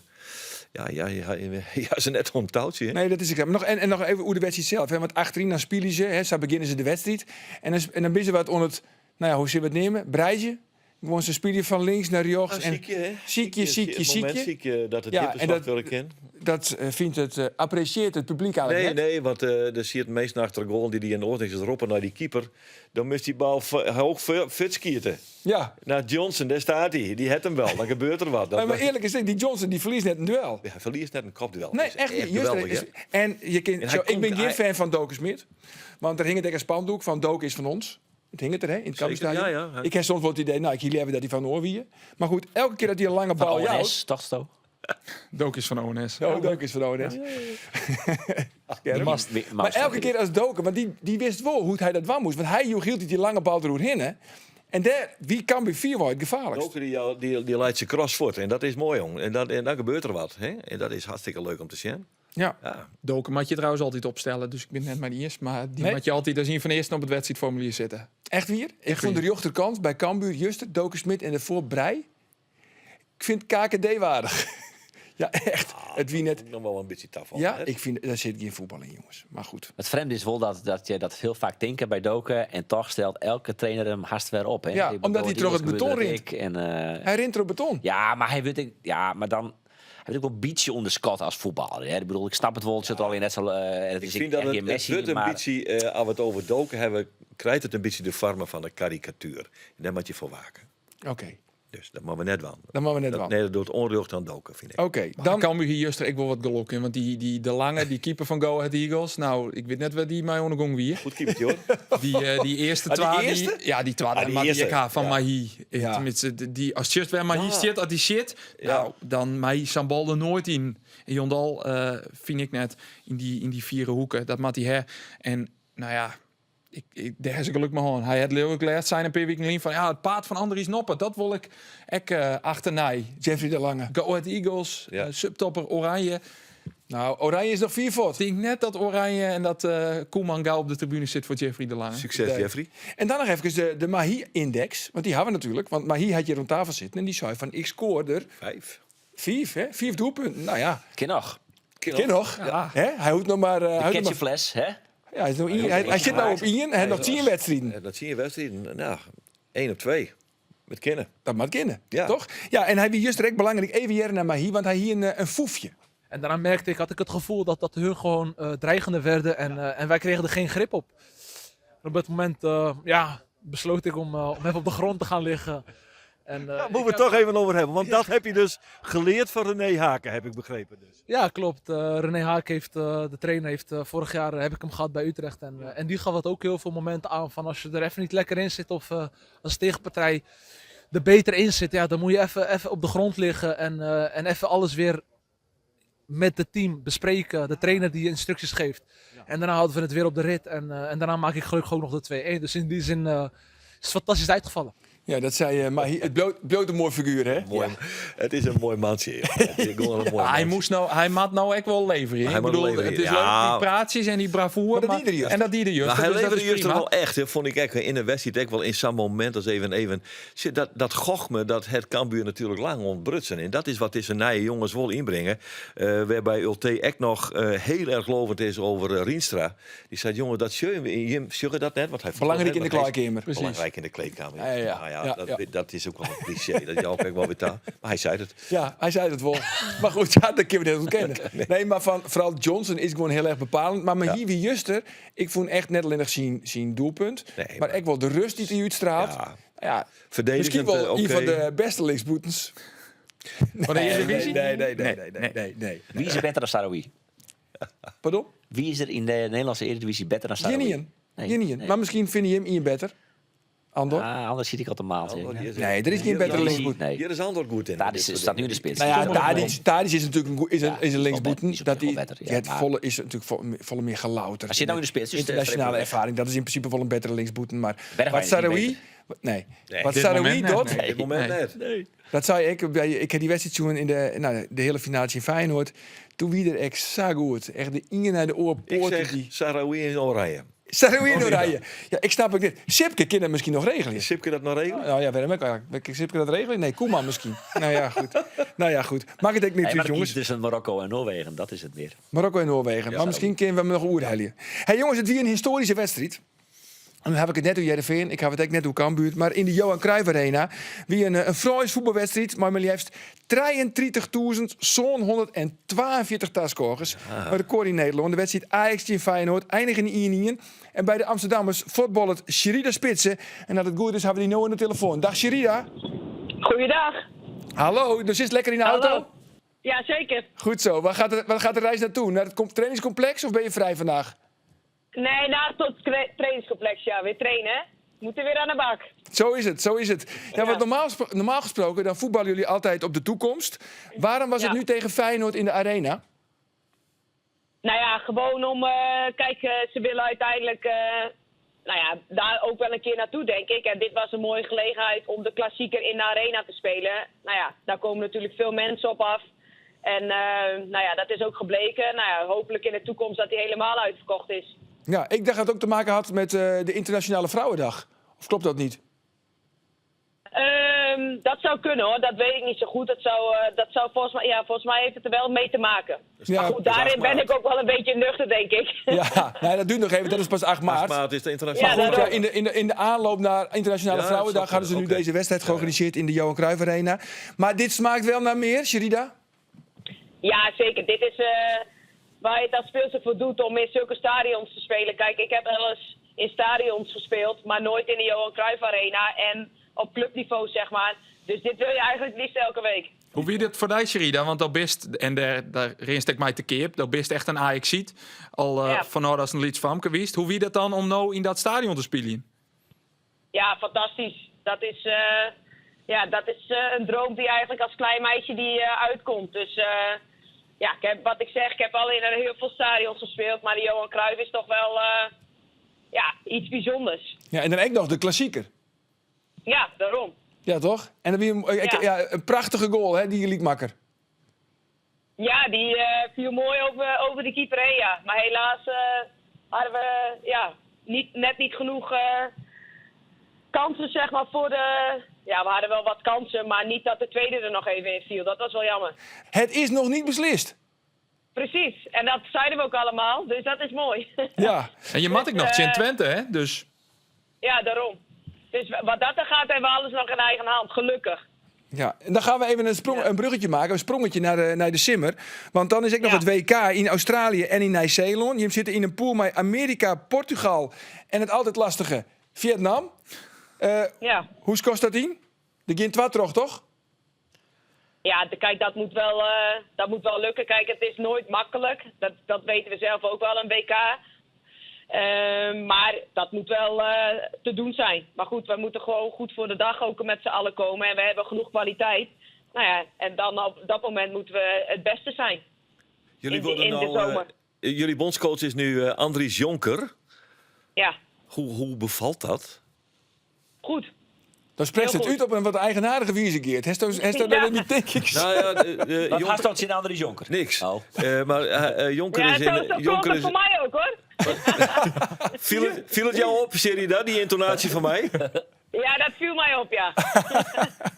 ja, ja, ja, ja, se net om toutsje. Nee, dat is ek. Noch, en noch even oer de wedstriid sels. Hè, want achteryn dan spylje se, hè, sa begjinne se de wedstriid. En dan binne se wat oan it, no ja, hoe sille we it neame? Breidzje. Gewoan se spylje fan links nei rjochts. En sykje, hè? Sykje, sykje, sykje. Sykje dat it ja, en dat, wurde kin. Dat fynt it, apprecieert it publyk eigenlik nee, net. Nee, want der siet minsken achter de goal dy die in oars niks as roppen nei dy keeper. Dan moast dy bal hoog fuortskiete. Ja. Nei Johnsen, dêr staat hy. Dy hat him wel. Dan gebeurt der wat. Maar earlik is dy Johnsen dy ferliest net in duel. Ja, hy ferliest net in kopduel. Nee, echt niet. Juist, en je kin, en ik bin gjin fan fan Doke Schmidt. Want der hinget ek in spandoek fan Doke is fan ons. It hinget der, hè, yn it Cambuurstadion. Ja, ja. Ik ha soms wol it idee, no, ik hie leaver dat hy fan oar wie. Mar goed, elke kear dat hy in lange bal jout... ONS, tochtsto? Doke is fan ONS. Oh, Doke is fan ONS. Mar elke kear as Doke, want dy wist wol hoe't hy dat dwaan moast. Want hy joech hieltyd dy lange bal deroerhinne. En dêr wie Cambuur fierwei it gefaarlikst. Doke dy leit syn cross fuort en dat is moai, jong. En dan gebeurt der wat. Hè? En dat is hartstikke leuk om te sjen. Ja. ja. Doke moat je trouwens altyd opstelle, dus ik bin it net mei dy iens. Mar dy moat je altyd as ien fan de earsten op it wedstriidformulier sitte. Echt wier? Ik fûn de rjochterkant by Cambuur juster, Doke Schmidt en derfoar Breij. Ik fyn it KKD-waardich. ja, echt. Ah, It wie net. Noch wol in bytsje tafal. Ja, ik fyn dêr sit gjin fuotbal yn, jonges. Mar goed. It frjemde is wol dat je dat hiel faak tinke by Doke en toch stelt elke trainer him hast wer op. Hè? Ja, Ik bedoel, omdat hy die troch it gebeurt beton dat rint. ek En, Hy rint troch beton. ja, mar hy wurdt ek, ja, mar dan hy wurdt ek wol in bytsje ûnderskat as fuotballer. Hè? Ik bedoel, ik snap it wol, it sit al net sa. It Ik is fyn dat echt it, gjin it Messi, wurdt in mar bytsje, as we it oer Doke hawwe, krijt it in bytsje de foarmen fan in karikatuer. En dêr moat je foar wake. Oké. Dus dat moatte we net dwaan. Dat moatte we net dwaan. Nee, dat docht ûnrjocht oan Doke, fyn ik. Oké, Dan dan Cambuur hie juster ek wol wat gelok yn, want dy De Lange, dy keeper fan Go Ahead Eagles, nou, ik wit net wêr't dy mei oan de gong wie. Goed keepertje, hoor. Dy earste Ah, dy twa, earste? ja, dy twadde, Ah, dy mar dy earste, ek ha fan ja. Mahi. Ja. Tenminste, dy, as just wêr Mahi stiet, as dy sjit, nou, dan mei sa'n bal der noait yn. En hielendal fyn ik net yn dy fiere hoeke. Dat moat hy ha. En nou ja, ik, dêr ha se gelok mei hân. Hy hat leau ik lêst sein in pear wiken lyn fan ja, it paad fan Andries Noppert, dat wol ik ek achternei. Jeffrey de Lange. Go Ahead Eagles, Ja. subtopper Oranje. Nou, Oranje is noch fier fuort. Ik tink net dat Oranje en dat Koeman gau op de tribune sit foar Jeffrey de Lange. Sukses, Nee. Jeffrey. En dan noch efkes de Mahi-index. Want dy hawwe we natuerlik. Want Mahi hat hjir oan tafel sitten en dy sei fan ik skoar der Fiif. fiif, hè? Fiif doelpunten. Nou ja, Kin noch. kin noch. Ja. Hè? Hy hoecht noch mar... De ketchupfles, hè? Ja, hy is no ien, hy sit no op ien en hy hat noch tsien wedstriden. Noch tsien wedstriden. Nou, 1 op 2. Moat kinne. Dat moat kinne, Ja. toch? Ja, en hy wie juster ek belangryk. Even hearre nei Mahi, want hy hie in foefje. En daarna merkte ik, had ik het gevoel dat hun gewoon dreigender werden en wij kregen er geen grip op. En op dat moment ja, besloot ik om even op de grond te gaan liggen. En, Daar ik moeten we het toch even over hebben. Want dat heb je dus geleerd van René Hake, heb ik begrepen. Dus. Ja, klopt. René Hake heeft, de trainer heeft, vorig jaar heb ik hem gehad bij Utrecht. En die gaf het ook heel veel momenten aan van als je er even niet lekker in zit of als de tegenpartij er beter in zit, ja, dan moet je even op de grond liggen en even alles weer met het team bespreken. De trainer die je instructies geeft. En daarna hadden we het weer op de rit en daarna maak ik gelukkig ook nog de 2-1. Dus in die zin is het fantastisch uitgevallen. Ja, dat zei maar het bloot een mooi figuur, hè? Mooi. Het is in moai mantsje, joh. Het is gewoan in moai Hy mantsje. moest no, hy moat no ek wol leverje. Hy Ik moat bedoel, leverje, it is ja. leuk, dy praatsjes en dy bravoer. Mar dat mar die er juist. En dat die er juist. Maar hy Dus dat levere is juist prima. wol echt, hè, fûn ik ek yn de wedstriid ek wol yn sa'n momint as even. Sjoch, dat gochme, dat hat Cambuur natuerlik lang ûntbrutsen. En dat is wat dizze nije jonges wol ynbringe. Wêrby Ulte ek noch hiel erch lovend is oer Rienstra. Dy seit, jonge, dat sjogge we, jim sjogge dat net, want hy Belangryk yn de want hy is kleikeamer. Belangryk yn de kleedkamer. Ja, ja, ja. Nou ja, Ja, ja. dat is ek wol in klisjee, dat jou ek wol wer ta. Mar hy sei it. Ja, hy sei it wol. Mar goed, ja, dat kinne we net ûntkenne. Nee, mar fan, foaral Johnsen is gewoan hiel erch bepalend. Mar Mahi wie juster, ik fûn echt net allinnich syn doelpunt, Nee, mar mar ek wol de rêst dy't hy útstraalt. Ja. Ja, Verdedigend, misschien wel eh, een van oké. de beste linksboetens. Van de Eredivisie? Nee, nee, nee, nee, nee, nee, nee. Wie is er beter dan Saroui? Pardon? Wie is er in de Nederlandse Eredivisie beter dan Saroui? Jinien. Nee, Jinien. nee. Maar misschien vind je hem iets beter. Andor? Ah, anders zit ik al te maand. Andor, die is- Nee, er is geen Hier- betere hier- linksboet. Nee. Hier is Andor goed in. Tadic Dit soort staat nu in de dingen. spits. Nou ja, Die is wel Tadic, Tadic is natuurlijk een, goe- is een, Ja, is een die is wel linksboeten. beter, die is op Dat zich die, wel beter, ja, die het maar- volle is natuurlijk volle meer gelouterd. Hij zit nou in de spits, dus de Internationale streep ervaring, dat is in principe wel een betere linksboeten. Maar Bergwijn wat is niet Saroui... Nee, wat Dit Saroui moment net, doet, nee. Op dit moment Nee. net. dat zei ik. Ik heb die wedstrijd toen in de, nou, de hele finale in Feyenoord. Toen wie er echt zo goed. Echt de ingen naar de oor Ik poorten zeg die. Sahraoui in Oranje. Saroui in Oranje. Ja, ik snap ook dit. Sipke kan dat misschien nog regelen. Is Sipke dat nou regelen? Nou ja, waarom ik eigenlijk? Kan Sipke dat regelen? Nee, Koeman misschien. nou ja, goed. Nou ja, goed. Maak het ook niet Nee, uit, maar jongens. jongens. tussen Marokko en Noorwegen, dat is het meer. Marokko en Noorwegen. maar misschien kunnen we hem nog oerhellen. Hey jongens, het weer een historische wedstrijd. En dan heb ik het net over Heerenveen, ik heb het ook net over Cambuur. Maar in de Johan Cruijff Arena, wie een, een fraaie voetbalwedstrijd, maar maar liefst 33.742 taskogers. Een record in Nederland. De wedstrijd Ajax tegen Feyenoord eindigt in 1-1. En bij de Amsterdammers voetballet Sherida Spitsen. En dat het goed is, hebben we die nou aan de telefoon. Dag Sherida. Goeiedag. Hallo, dus is het lekker in de auto? Hallo. Ja, zeker. Goed zo. Waar gaat, de, waar gaat de reis naartoe? Naar het trainingscomplex of ben je vrij vandaag? Nee, na tot trainingscomplex, ja. Weer trainen, hè? Moeten weer aan de bak. Zo is het, zo is het. Ja, want normaal, normaal gesproken, dan voetballen jullie altijd op de toekomst. Waarom was het nu tegen Feyenoord in de arena? Nou ja, gewoon om... kijk, ze willen uiteindelijk... nou ja, daar ook wel een keer naartoe, denk ik. En dit was een mooie gelegenheid om de klassieker in de arena te spelen. Nou ja, daar komen natuurlijk veel mensen op af. En nou ja, dat is ook gebleken. Nou ja, hopelijk in de toekomst dat die helemaal uitverkocht is. Ja, ik dacht dat het ook te maken had met de Internationale Vrouwendag. Of klopt dat niet? Dat zou kunnen hoor, dat weet ik niet zo goed. Dat zou, dat zou volgens mij, ja, volgens mij heeft het er wel mee te maken. Ja, maar goed, daarin ben ik ook wel een beetje nuchter, denk ik. Ja, nee, dat duurt nog even. Dat is pas 8 maart. 8 maart is de internationale Maar goed, ja, Vrouwendag. in de aanloop naar Internationale Ja, Vrouwendag snap hadden ze ik. nu Oké. deze wedstrijd georganiseerd in de Johan Cruijff Arena. Maar dit smaakt wel naar meer, Sherida? Ja, zeker. Dit is waar je het als speelster voor doet om in zulke stadions te spelen. Kijk, ik heb wel eens in stadions gespeeld, maar nooit in de Johan Cruijff Arena en op clubniveau, zeg maar. Dus dit wil je eigenlijk liefst elke week. Hoe wie dat voor jou, Sherida? Want dat best, en daar rinst ik mij te keer, dat best echt een Ajaxiet. Al van als een Leeds Famke wist. Hoe wie dat dan om nou in dat stadion te spelen? Ja, fantastisch. Dat is, een droom die eigenlijk als klein meisje die, uitkomt. Dus ja, ik heb, wat ik zeg, ik heb al in heel veel stadions gespeeld. Maar de Johan Cruijff is toch wel iets bijzonders. Ja, en dan ook nog de klassieker. Ja, daarom. Ja, toch? En dan weer een, ja. een prachtige goal, hè, die je liet makker. Ja, die viel mooi over de keeper heen, ja. Maar helaas hadden we net niet genoeg kansen, zeg maar, voor de... Ja, we hadden wel wat kansen, maar niet dat de tweede er nog even in viel. Dat was wel jammer. Het is nog niet beslist. Precies, en dat zeiden we ook allemaal, dus dat is mooi. Ja. En je mat ik nog, Tjen Twente, hè? Dus... Ja, daarom. Dus wat dat er gaat, hebben we alles nog in eigen hand, gelukkig. Ja, en dan gaan we even een bruggetje maken, een sprongetje naar de Simmer. Want dan is ook nog het WK in Australië en in Nieuw-Zeeland. Je zit in een pool met Amerika, Portugal en het altijd lastige Vietnam. Hoe kost dat in? De Gin Twatrog, toch? Ja, kijk, dat moet wel lukken. Kijk, het is nooit makkelijk. Dat weten we zelf ook wel, een WK. Maar dat moet wel te doen zijn. Maar goed, we moeten gewoon goed voor de dag ook met z'n allen komen. En we hebben genoeg kwaliteit. Nou ja, en dan op dat moment moeten we het beste zijn. Jullie worden in de nou, zomer. jullie bondscoach is nu Andries Jonker. Ja. Hoe bevalt dat? Goed. Dan spreekt het uit op een wat eigenaardige wijze, Geert. Heeft dat dat niet, denk ik. Nou ja, Wat Jonker gaat dat in Andries Jonker? Niks. Oh. Maar Jonker Ja, is zo, in... zo Jonker klonk het is, voor mij ook, hoor. viel het jou op, Sherida, die intonatie van mij? Ja, dat viel mij op, ja.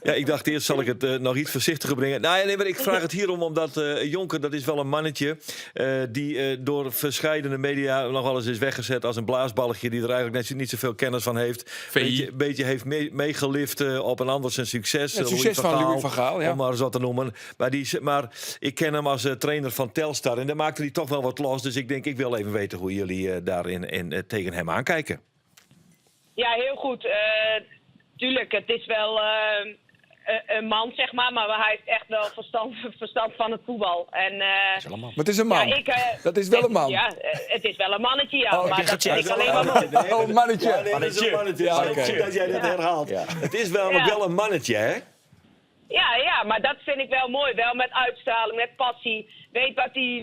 Ja, ik dacht eerst zal ik het nog iets voorzichtiger brengen. Nou ja, nee, maar ik vraag het hierom omdat Jonker, dat is wel een mannetje... die door verscheidene media nog wel eens is weggezet als een blaasbalgje... die er eigenlijk net niet zoveel kennis van heeft. Beetje heeft meegelift op een ander zijn succes. Het succes van Louis van Gaal, ja. Om maar eens wat te noemen. Maar, ik ken hem als trainer van Telstar. En daar maakte hij toch wel wat los. Dus ik denk, ik wil even weten hoe jullie daarin tegen hem aankijken. Ja, heel goed. Tuurlijk, het is wel een man, zeg maar, maar hij heeft echt wel verstand, verstand van het voetbal. En, Maar het is een man. Ja, ik, Dat is wel een man. Ja, het is wel een mannetje, ja. Oh, maar dat vind ik alleen maar mooi. Oh, mannetje. Ja, nee, dat is een mannetje. Ja, Ja, oké. Goed dat jij dat herhaalt. Het is wel, Ja. wel een mannetje, hè? Ja, ja, maar dat vind ik wel mooi. Wel met uitstraling, met passie. Weet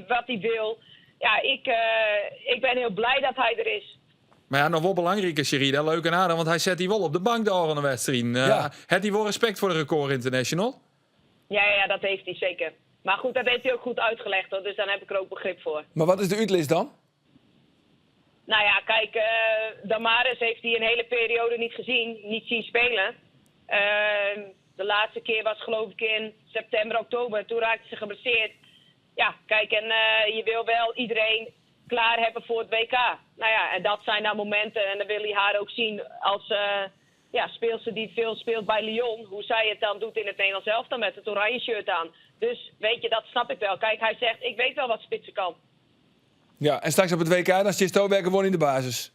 wat hij wil. Ja, ik ben heel blij dat hij er is. Maar ja, nog wel belangrijker, Sherida. Leuk en aardig, want hij zet die wel op de bank de volgende wedstrijd. Ja. Heeft hij wel respect voor de Record International? Ja, ja, dat heeft hij zeker. Maar goed, dat heeft hij ook goed uitgelegd, hoor, dus daar heb ik er ook begrip voor. Maar wat is de uitlist dan? Nou ja, kijk, Damaris heeft hij een hele periode niet gezien, niet zien spelen. De laatste keer was geloof ik in september, oktober. Toen raakte ze geblesseerd. Ja, kijk, en je wil wel iedereen klaar hebben voor het WK. Nou ja, en dat zijn dan momenten. En dan wil hij haar ook zien als ja, speelster die veel speelt bij Lyon. Hoe zij het dan doet in het Nederlands elftal met het oranje shirt aan. Dus weet je, dat snap ik wel. Kijk, hij zegt, ik weet wel wat spitsen kan. Ja, en straks op het WK, dan zit Stoberg gewoon in de basis.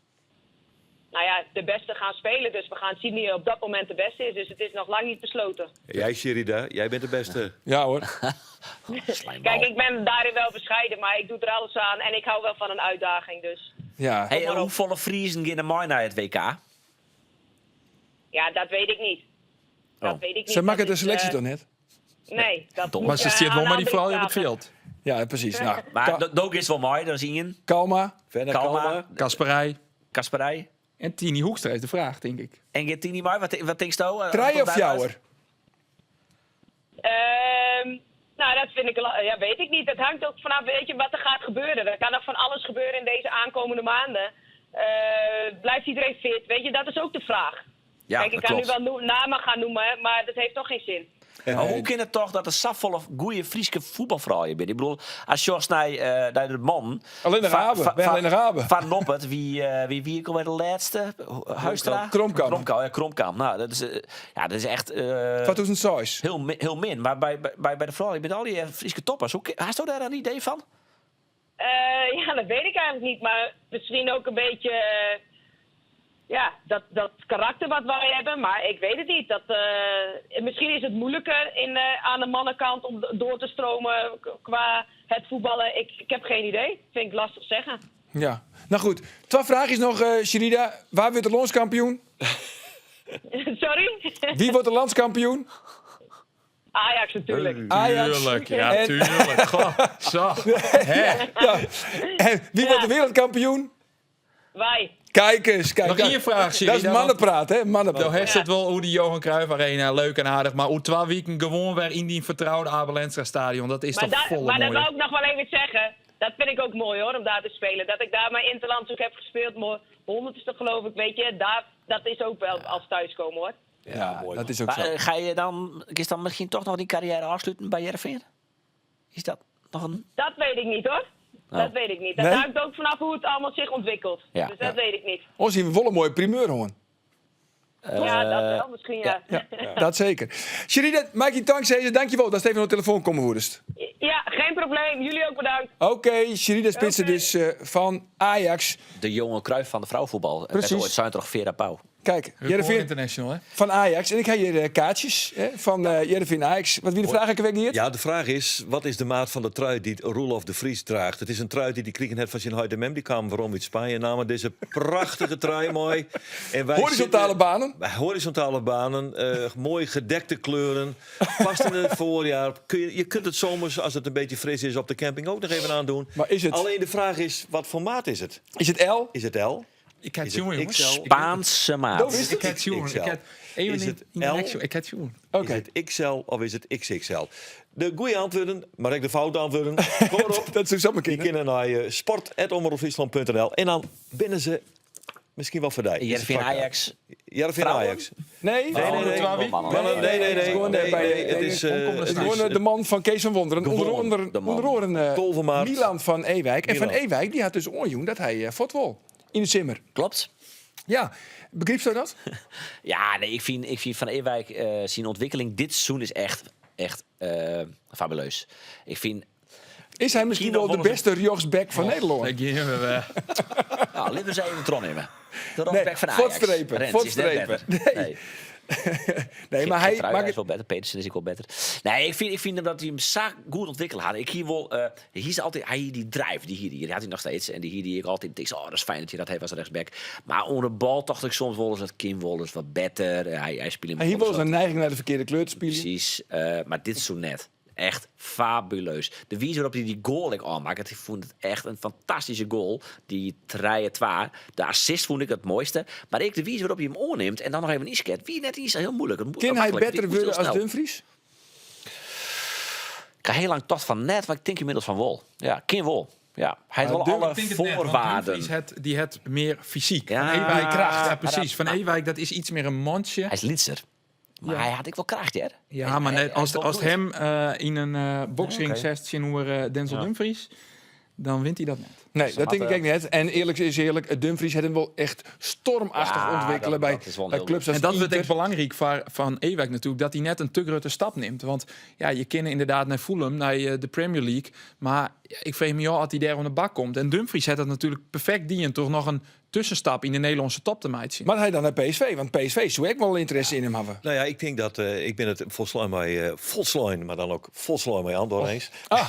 Nou ja, de beste gaan spelen. Dus we gaan zien wie op dat moment de beste is. Dus het is nog lang niet besloten. Jij, Sherida, jij bent de beste. Ja hoor. Kijk, ik ben daarin wel bescheiden, maar ik doe er alles aan. En ik hou wel van een uitdaging, dus... Ja. Hey, en hoeveel Friezen gaan er mee naar het WK? Ja, dat weet ik niet. Dat Oh. weet ik niet. Ze maken Dat de is, selectie toch net? Nee. Dat Dom. moet Maar ze je zit wel aan maar die Andries vrouw op het vragen. veld. Ja, precies. Nou, Maar Ka- Dook is wel mooi, dat is Ian. Kalma. Verder Kalma. Kalma. Kasperij. Kasperij. En Tini Hoekstra is de vraag, denk ik. En gaat Tini mooi? Wat denk je? Trij Wat of jouwer? Nou, dat vind ik, ja, weet ik niet. Dat hangt ook vanaf, weet je, wat er gaat gebeuren. Er kan nog van alles gebeuren in deze aankomende maanden. Blijft iedereen fit? Weet je, dat is ook de vraag. Ja, Kijk, ik dat kan klopt. nu wel namen gaan noemen, maar dat heeft toch geen zin. Maar hoe kan het toch dat er zoveel goede Friese voetbalvrouwen zijn? Ik bedoel, als Jos naar de man... Alleen de Raben, wij alleen de Raben. Van Noppert, wie ik alweer de laatste? Huistra? Kromkamp. Kromkamp, ja, Kromkamp. Nou, dat is, ja, dat is echt... 2006. Heel, heel min. Maar bij de vrouwen, met al die Friese toppers, hoe, hast je daar een idee van? Ja, dat weet ik eigenlijk niet. Maar misschien ook een beetje... ja, dat karakter wat wij hebben, maar ik weet het niet. Dat, misschien is het moeilijker aan de mannenkant om door te stromen qua het voetballen. Ik heb geen idee. Vind ik lastig zeggen. Ja. Nou goed, twee vraagjes nog, Sherida. Waar wordt de landskampioen? Sorry? Wie wordt de landskampioen? Ajax natuurlijk. Ajax. Tuurlijk, ja, tuurlijk. Goh, zo. Hè? Ja. En wie wordt de wereldkampioen? Wij. Kijk eens, kijk. Nog kijk. één vraag, Sherida, Dat is mannenpraat, hè? Mannenpraat. Nou, heeft het wel hoe die Johan Cruijff Arena, leuk en aardig. Maar hoe 2 weken gewoon weer in die vertrouwde Abe Lenstra stadion. Dat is Maar, toch volle maar dat mooi. wou ik nog wel even zeggen. Dat vind ik ook mooi hoor, om daar te spelen. Dat ik daar mijn interlands ook heb gespeeld. Mijn 100ste geloof ik, weet je. Daar, dat is ook wel als thuiskomen hoor. Ja, dat is ook Maar, zo. ga je dan, is dan misschien toch nog die carrière afsluiten bij Heerenveen? Is dat nog een... Dat weet ik niet hoor. Oh. Dat weet ik niet. Dat Nee? hangt ook vanaf hoe het allemaal zich ontwikkelt. Ja. Dus dat Ja. weet ik niet. Ons zien we wel een mooie primeur, hoor. Ja, dat wel misschien, ja. Ja, Dat zeker. Sherida, maak je dank, Cesar. Dankjewel dat Steven op de telefoon komen woedest. geen probleem. Jullie ook bedankt. Oké, Sherida Spitsen Oké. dus van Ajax. De jonge Cruijff van de vrouwenvoetbal. Precies. Ooit zijn toch Vera Pauw. Kijk, Record Heerenveen International, hè? van Ajax. En ik heb hier kaartjes hè, van Heerenveen Ajax. Wat wie de vraag ik week niet? Ja, de vraag is, wat is de maat van de trui die Roelof de Vries draagt? Het is een trui die die kriegen het van zijn huid en mem. Die kwamen waarom uit Spanje en namen deze prachtige trui mooi. En wij Horizontale zitten- banen. Bij Horizontale banen, mooi gedekte kleuren. Past in het voorjaar. Je kunt het zomers, als het een beetje fris is, op de camping ook nog even aandoen. Maar is het- Alleen de vraag is, wat voor maat is het? Is het L? Is het L? Ik heb Is het het jongen, jongens. XL? Spaanse maat. Dat is Ik heb het jongen. Ik XL. heb even Is in, het in de L? action. Ik heb het jongen. Oké. Is het XL of is het XXL? De goede antwoorden, maar ik de foute antwoorden. Kom maar op. Dat is zo mijn Die kinderen. kunnen naar sport.omroepfriesland.nl en dan binnen ze misschien wel verdij. Heerenveen Ajax. Heerenveen Vrouwen? Ajax. Nee? Nee, nee, nee. Mannen, Mannen, nee, nee, nee. Gewoon, Nee, bij- nee, het is, nee, het Het is, is de man van Kees van Wonderen. Onder, Gewonnen, onder, de man. onder oren, 12 maart. Milan van Ewijk. En Van Milan. Ewijk die had dus onjoen dat hij fort wol. In de Zimmer. Klopt. Ja, begreep je dat? Ja, nee, ik vind Van Ewijk zijn ontwikkeling dit seizoen is echt, echt fabuleus. Ik vind, Is hij misschien Kino wel de volgens- beste rechtsback van Nederland? Ik geef hem, nou, laten we eens even tron nemen. De Nee, rechtsback van Ajax. voortstrepen, Rens is net voortstrepen. beter. Nee. Nee, mar hy Geertruida is wol better, Petersen is ek wol better. Nee, ik fyn him dat hy him sa goed ûntwikkele hat. Ik hie wol, eh, hy is altyd, hy hie dy drive, dy hie dy hat hy noch steeds. En dy hie dy ek altyd. Ik oh, dat is fijn dat hy dat heeft als rechtsback. Maar oan de bal tocht ik soms wolris, dat kin wolris wat better. Hy spile Hy hie wolris in neiging nei de ferkearde kleur te spyljen. Presys, mar dit soe net. Echt fabuleus. De wize wêrop't hy dy goal ek ôfmakket, ik fûn it echt in fantastyske goal. Dy trije twa. De assist fûn ik it moaiste. Mar ek de wize wêrop't hy him oannimt en dan noch even ynsket, wie net iens hiel muoilik. Kin hy better wurde as Dumfries? Ik ha hiel lang tocht fan net, mar ik tink ynmiddels fan wol. Ja, kin wol. Ja, hy hat wol alle foarwaarden. Dumfries hat, dy hat mear fysyk. Van Ewijk kracht. Ja, presys. Van Ewijk, dat is iets mear in mantsje. Hy is lytser. Mar hy hat ek wol kracht, hear. Ja, mar net, ast, ast him yn in boksring setst tsjinoer Denzel Dumfries, dan wint hy dat net. Nee, dat tink ik ek net. En earlik is earlik, Dumfries hat him wol echt stormachtich ûntwikkele by klups as En dat wurdt ek belangryk foar Van Ewijk natuerlik, dat hy net in te grutte stap nimt. Want ja, je kinne ynderdaad nei Fulham, nei de Premier League, mar ik freegje my ôf oft hy dêr oan de bak komt. En Dumfries hat dat natuerlik perfekt dien troch noch in tuskenstap yn de Nederlânske top te meitsjen. Moat hy dan nei PSV? Want PSV soe ek wol ynteresse yn him hawwe. Nou ja, ik tink dat ik bin it folslein mei folslein, mar dan ook folslein mei Andor eens. Ah,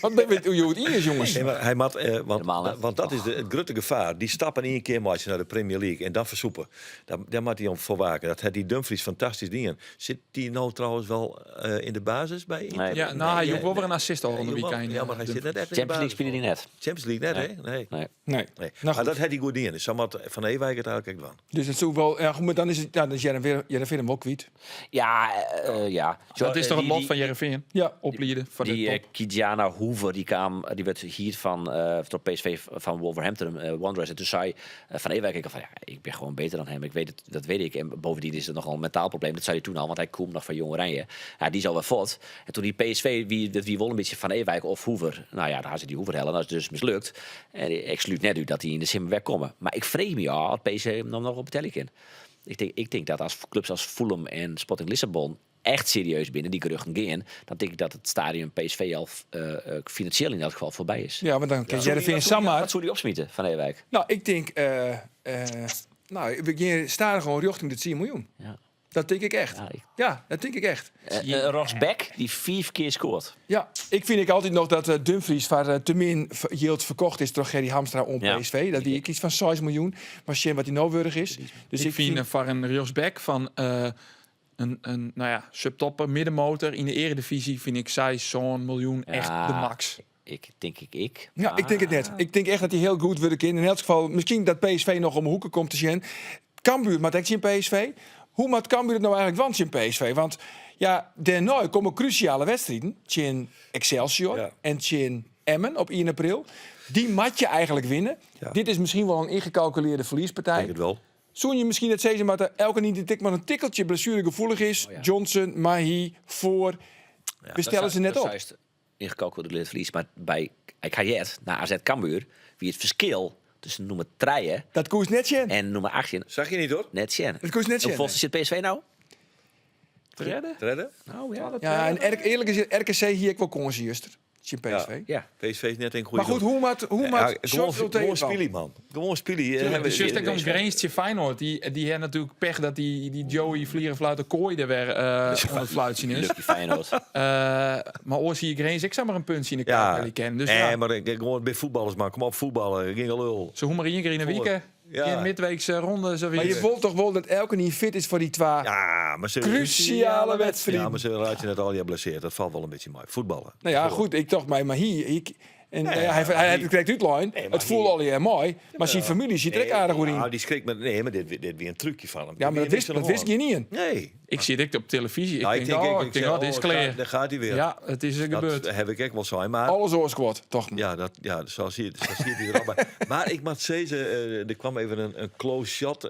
wat binne we it hjoed iens, jonges. Nee, mar hy moat, want, want dat is de, it grutte gefaar. Dy stap yn ien kear meitsje nei de Premier League en dan fersûpe. Dêr, dêr moat hy om foar waken. Dat hat dy Dumfries fantastysk dien. Sit dy no trouwens wel yn de basis by Inter? Nee. Ja, no, hy joech wol wer in assist al ôfrûne wykein. Ja, mar hy sit net echt yn de Champions League basis. spile hy net. Champions League net, hè? Nee. Nee. Nee. Nee. Nou, Maar dat hat hy goed dien. Dus sa moat Van Ewijk it eigenlik ek dwaan. Dus dat soe wol, ja, goed, mar dan is it, ja, dan is Hearrenfean, Hearrenfean him wol kwyt. Ja, ja. Dat is toch it lot fan Hearrenfean? Ja. Opliede foar de Dy top. Ki-Jana Hoever dy kaam, dy wurdt hierd fan troch PSV fan Wolverhampton Wanderers. En toen sei Van Ewijk ek al fan, ja, ik bin gewoon beter dan hem. Ik weet het, dat weet ik. En bovendien is het nogal een mentaal probleem. Dat sei hy toen al, want hy komt noch fan Jong Oranje. Ja, dy is alwer fuort. En toen die PSV, wie, dat wie wol in bytsje Van Ewijk of Hoever. Nou ja, dan ha se dy Hoever helle. Dat is dus mislukt. En ik slút net út dat dy yn de simmer wer komme. Mar ik freegje my ôf oft PSV him dan noch wol betelje kin. Ik tink, ik tink dat as klups as Fulham en Sporting Lissabon echt serieus binne, dy geruchten gean, dan tink ik dat it stadium PSV al finansjeel yn elk gefal foarby is. Ja, want dan kin Hearrenfean samar... Wat soe dy opsmite, Van Ewijk? Nou, ik tink... Nou, we gean stadichoan rjochting de tsien miljoen. Ja. Dat tink ik echt. Ja, ik- Ja, dat tink ik echt. Rechtsback dy't fiif kear skoart. Ja, ik fyn ek altyd noch dat Dumfries foar te min jild ferkocht is troch Gerry Hamstra oan Ja. PSV. Dat wie ek iets fan seis miljoen. Mar sjen wat hy no wurdich is. Dus ik fyn foar in rjochtsback fan in nou ja, subtopper, middenmotor yn de earedivyzje fyn ik seis, sân miljoen echt Ja. de max. Ik tink ik ik. Ja, ik tink it net. Ik tink echt dat hy hiel goed wurde kin. Yn elts gefal, miskien dat PSV noch om 'e hoeke komt te sjen. Cambuur moat ek tsjin PSV. Hoe moat Cambuur it no eigenlik dwaan tsjin PSV? Want ja, dêrnei komme krúsjale wedstriden tsjin Excelsior Ja. en tsjin Emmen op ien april. Dy moat je eigenlik winne. Ja. Dit is miskien wol in yngekalkulearde ferliespartij. Tink it wol. Soene je miskien net sizze moatte, elkenien dy't ek mar in tikkeltsje blessuregefoelich is, Johnson, Mahi, Foor, we stelle se net Dat op. seist yngekalkuleerd ferlies, mar by ik ha heard, nei AZ Cambuur wie it ferskil tusken nûmer trije Dat koest net sjen. en nûmer 18 Zag je niet hoor. net sjen. Dat koest net sjen. Hoefolste sit PSV no? Tredde? Tredde? Nou ja. Ja, en eerlijk is, RKC hie ek wol kâns juster tsjin PSV. Ja. PSV is net in goede Mar goed, hoe moat hoe moat Ja, gewoan, Sjors Ultee gewoan it dwaan? spylje, man. Gewoan spylje. Tuurlijk, dus juist ek om Grins tsjin Feyenoord. Dy ha natuerlik pech dat dy Joey Vlierenfluiter Kooi der wer oan it fluitsjen is. Lucky Feyenoord. Mar oars hie Grins ek samar in puntsje yn de Ja, kaart helje kinnen. Dus nee, ja. mar ik, gewoan by fuotballers, man. Kom op, fuotballen. Gjin gelul. Se hoege mar ien kear yn 'e wike. Ja. Gjin midweekse ronde, sa Mar je wol toch wol dat elkenien fit is foar dy twa Ja, mar ze, krúsjale wedstriden. ja, mar se reitsje net allegear blessearre. Dat falt wol in bytsje mei. Fuotballen. Nou ja, goed, ik tocht mei, mar hy, ik, en nou ja, hy, hy hat it krekt útlein. Nee, mar It foel hy- allegear mei, mar syn famylje siet der ek aardich oer yn. Nou, dy skrik met. Nee, mar dit, dit wie in trúkje fan him. Ja, mar dat wist, dat wist gjinien. Nee. Ik siet ek op televyzje. Ik Nou, tink, oh, ik tink, zei, oh, dit is oh, klear. Daar gaat hij weer. Ja, it is Dat gebeurd. heb ik ek wol sein, mar Alles oars kwart, toch? Ja, dat, ja zo zie zo zie hij er al bij. Maar ik moet zeggen, er kwam even een close shot,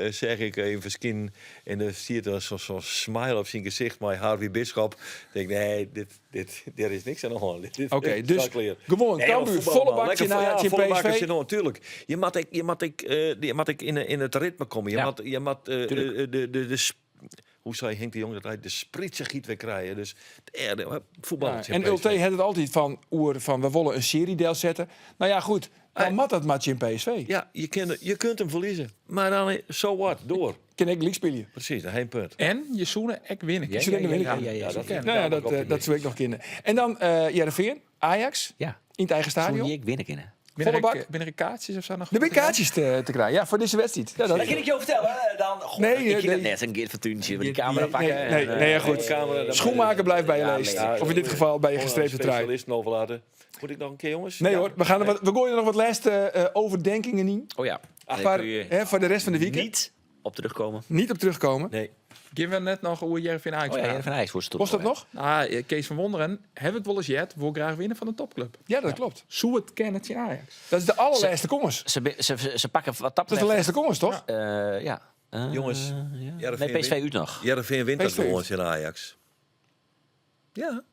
zeg ik, even verscheen. En dan zie je zo'n smile op zijn gezicht, maar Harvey Bisschop. Ik denk, nee, dit, er is niks aan de hand. Dit, Oké, dit dus is klaar. gewoon Nee, Cambuur, maar voetbal, volle man. bak Lekker naar ja, het volle bak PSV. naar natuurlijk. Je moet ik, je moet ik, je moet ik in het ritme komen. Je Ja. moet, je moet, de sp-, Hoe sei Henk de Jong dat hy de spritsichheid wer krije. Dus dêr, fuotbal. Ja, en Ultee hat it altyd fan oer fan we wolle in searje delsette. No ja, goed, dan moat dat mar tsjin PSV. Ja, je, kin, je kunt him ferlieze. Mar dan, so what, door. Kin ek gelyk spylje. Presys, dan ha punt. En je soene ek winne kinne. Je soene winne kinne. Ja, dat, nou ja, dat, dat soe ek noch kinne. En dan Hearrenfean, Ajax, ja. yn it eigen stadion. Soe je ek winne kinne. Volle bak. Binne der kaartsjes of sa noch? Der binne kaartsjes te krijen, ja, foar dizze wedstriid. Ja, dat kan ik jo fertelle. Dan, goh, Nee, ik kin nee. it net, in Geert van Tuuntje, die camera pakken. Nee, nee, nee, goed. Schoenmaker blijft bij je leest. Of in dit geval bij je gestreepte trui. Specialisten overlaten. Moet ik nog een keer, jongens? Nee Ja. hoor, we, gaan er wat, we gooien er nog wat laatste overdenkingen in. Oh ja. Voor, kun je hè, voor de rest van de weekend. niet op terugkomen. Niet op terugkomen. Nee. Gean we net noch oer Hearrenfean Ajax Oh ja, praten? Hearrenfean Ajax was het Was dat nog? Nou, Kees van Wonderen, heb ik wel eens jet, wil graag winnen van een topclub. Ja, dat klopt. Soe it kinne tsjin Ajax. Dat is de allerlaatste komst. Ze, ze, ze, ze pakken wat dat Dat is de betreft- laatste komst, toch? Ja. Jongens, ja. Hearrenfean Nee, PSV wint. uit nog. Hearrenfean wint dat PSV gewoon in Ajax. Ja.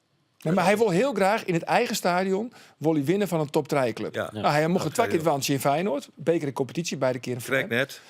Nee, maar hij wil heel graag in het eigen stadion wil hij winnen van een top 3 club. Ja. Nou, hij mocht Dat het twee ga je keer wansje in Feyenoord. Beker en competitie, beide keren voor Trek hem. net.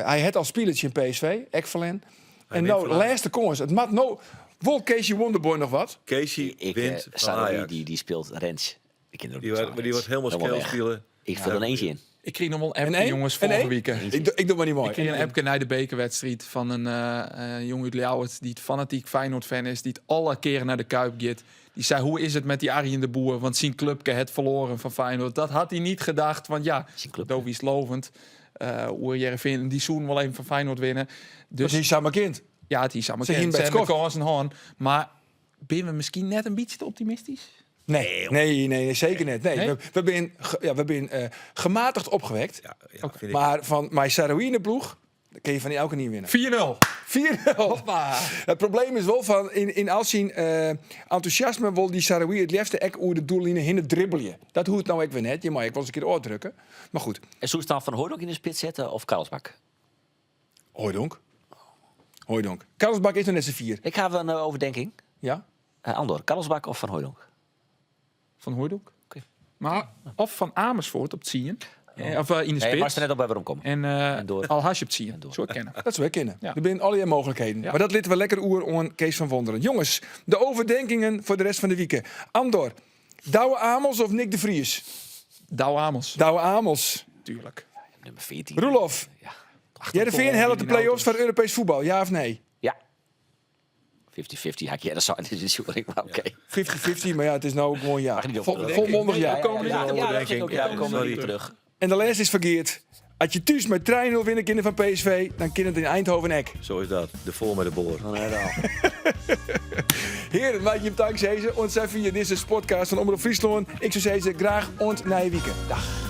Hij had al spelertje in PSV, Ekvelen. En wint nou, van Ajax. laatste komst. Het mat nou. Wil Casey Wonderboy nog wat? Casey Ik, wint eh van Saroui, Ajax. die speelt Rens. Ik ken er ook Die niks wordt- van, die Rens. wordt helemaal weg. speel spelen. Ik vul er een eentje in. Ik kreeg nog wel een En appje, één? jongens, En vorige één? week. Ik, doe- ik doe maar niet mooi. Ik kreeg een appje naar de bekerwedstrijd van een jongen uit Ljouwert die het fanatiek Feyenoord-fan is, die het alle keren naar de Kuip gaat. Die zei, hoe is het met die Arjen de Boer? Want zijn clubke het verloren van Feyenoord. Dat had hij niet gedacht, want ja, Zijn clubke. Dovi is lovend. Hoe Hearrenfean, die zoen wel even van Feyenoord winnen. Dus Dat is samen kind. ja, het is allemaal Ze hingen bij het Ze hebben skoft. de kans en hoorn. Maar ben we misschien net een beetje te optimistisch? Nee, nee, nee, nee, zeker niet. Nee, Nee? We zijn ja, we zijn gematigd opgewekt. Ja, ja, vind ik. Maar van mijn Saroui in de ploeg, dan kun je van die elke niet winnen. 4-0. 4-0. Het probleem is wel van in, in al zijn enthousiasme wil die Saroui het liefste ek oer de doellijnen heen dribbelen. Dat hoeft nou ik weer net. Je mag ik wel eens een keer oordrukken. Maar goed, En zou dan Van Hooijdonk in de spits zetten of Karlsbak? Hooijdonk. Hooijdonk. Karlsbak is nog net z'n vier. Ik ga een overdenking. Ja? Andor, Karlsbak of Van Hooijdonk? Van Hooijdonk. Oké. Maar of van Amersfoort op het zien. Of in de Nee, spits. maar ze net op bij waarom komen. En, En door. Al Hash op het zien. En door. Zo kennen. Dat zou ik kennen. Ja. Er zijn allerlei mogelijkheden. Ja. Maar dat lieten we lekker oer om Kees van Wonderen. Jongens, de overdenkingen voor de rest van de week. Andor, Douwe Amels of Nick de Vries? Douwe Amels. Douwe Amels. Tuurlijk. Nummer 14. Roelof, Ja. Hearrenfean helpt de play-offs voor Europees voetbal, ja of nee? Ja. 50-50 haak je dat zou dit is maar oké. 50-50, maar ja, het is nou ook gewoon ja. Mag niet op Vol, terug. volmondig ja. Ja, ja, ja, ja, dat vind ik ook, ja, we komen Sorry. niet terug. En de les is verkeerd. Als je thuis met trein wil winnen kinderen van PSV, dan kan het in Eindhoven ek. Zo is dat. De voor met de boor. Heren, maak je hem dank, Ons via deze podcast van Omroep Friesland. Ik zou zeggen, graag ont naar je weekend. Dag.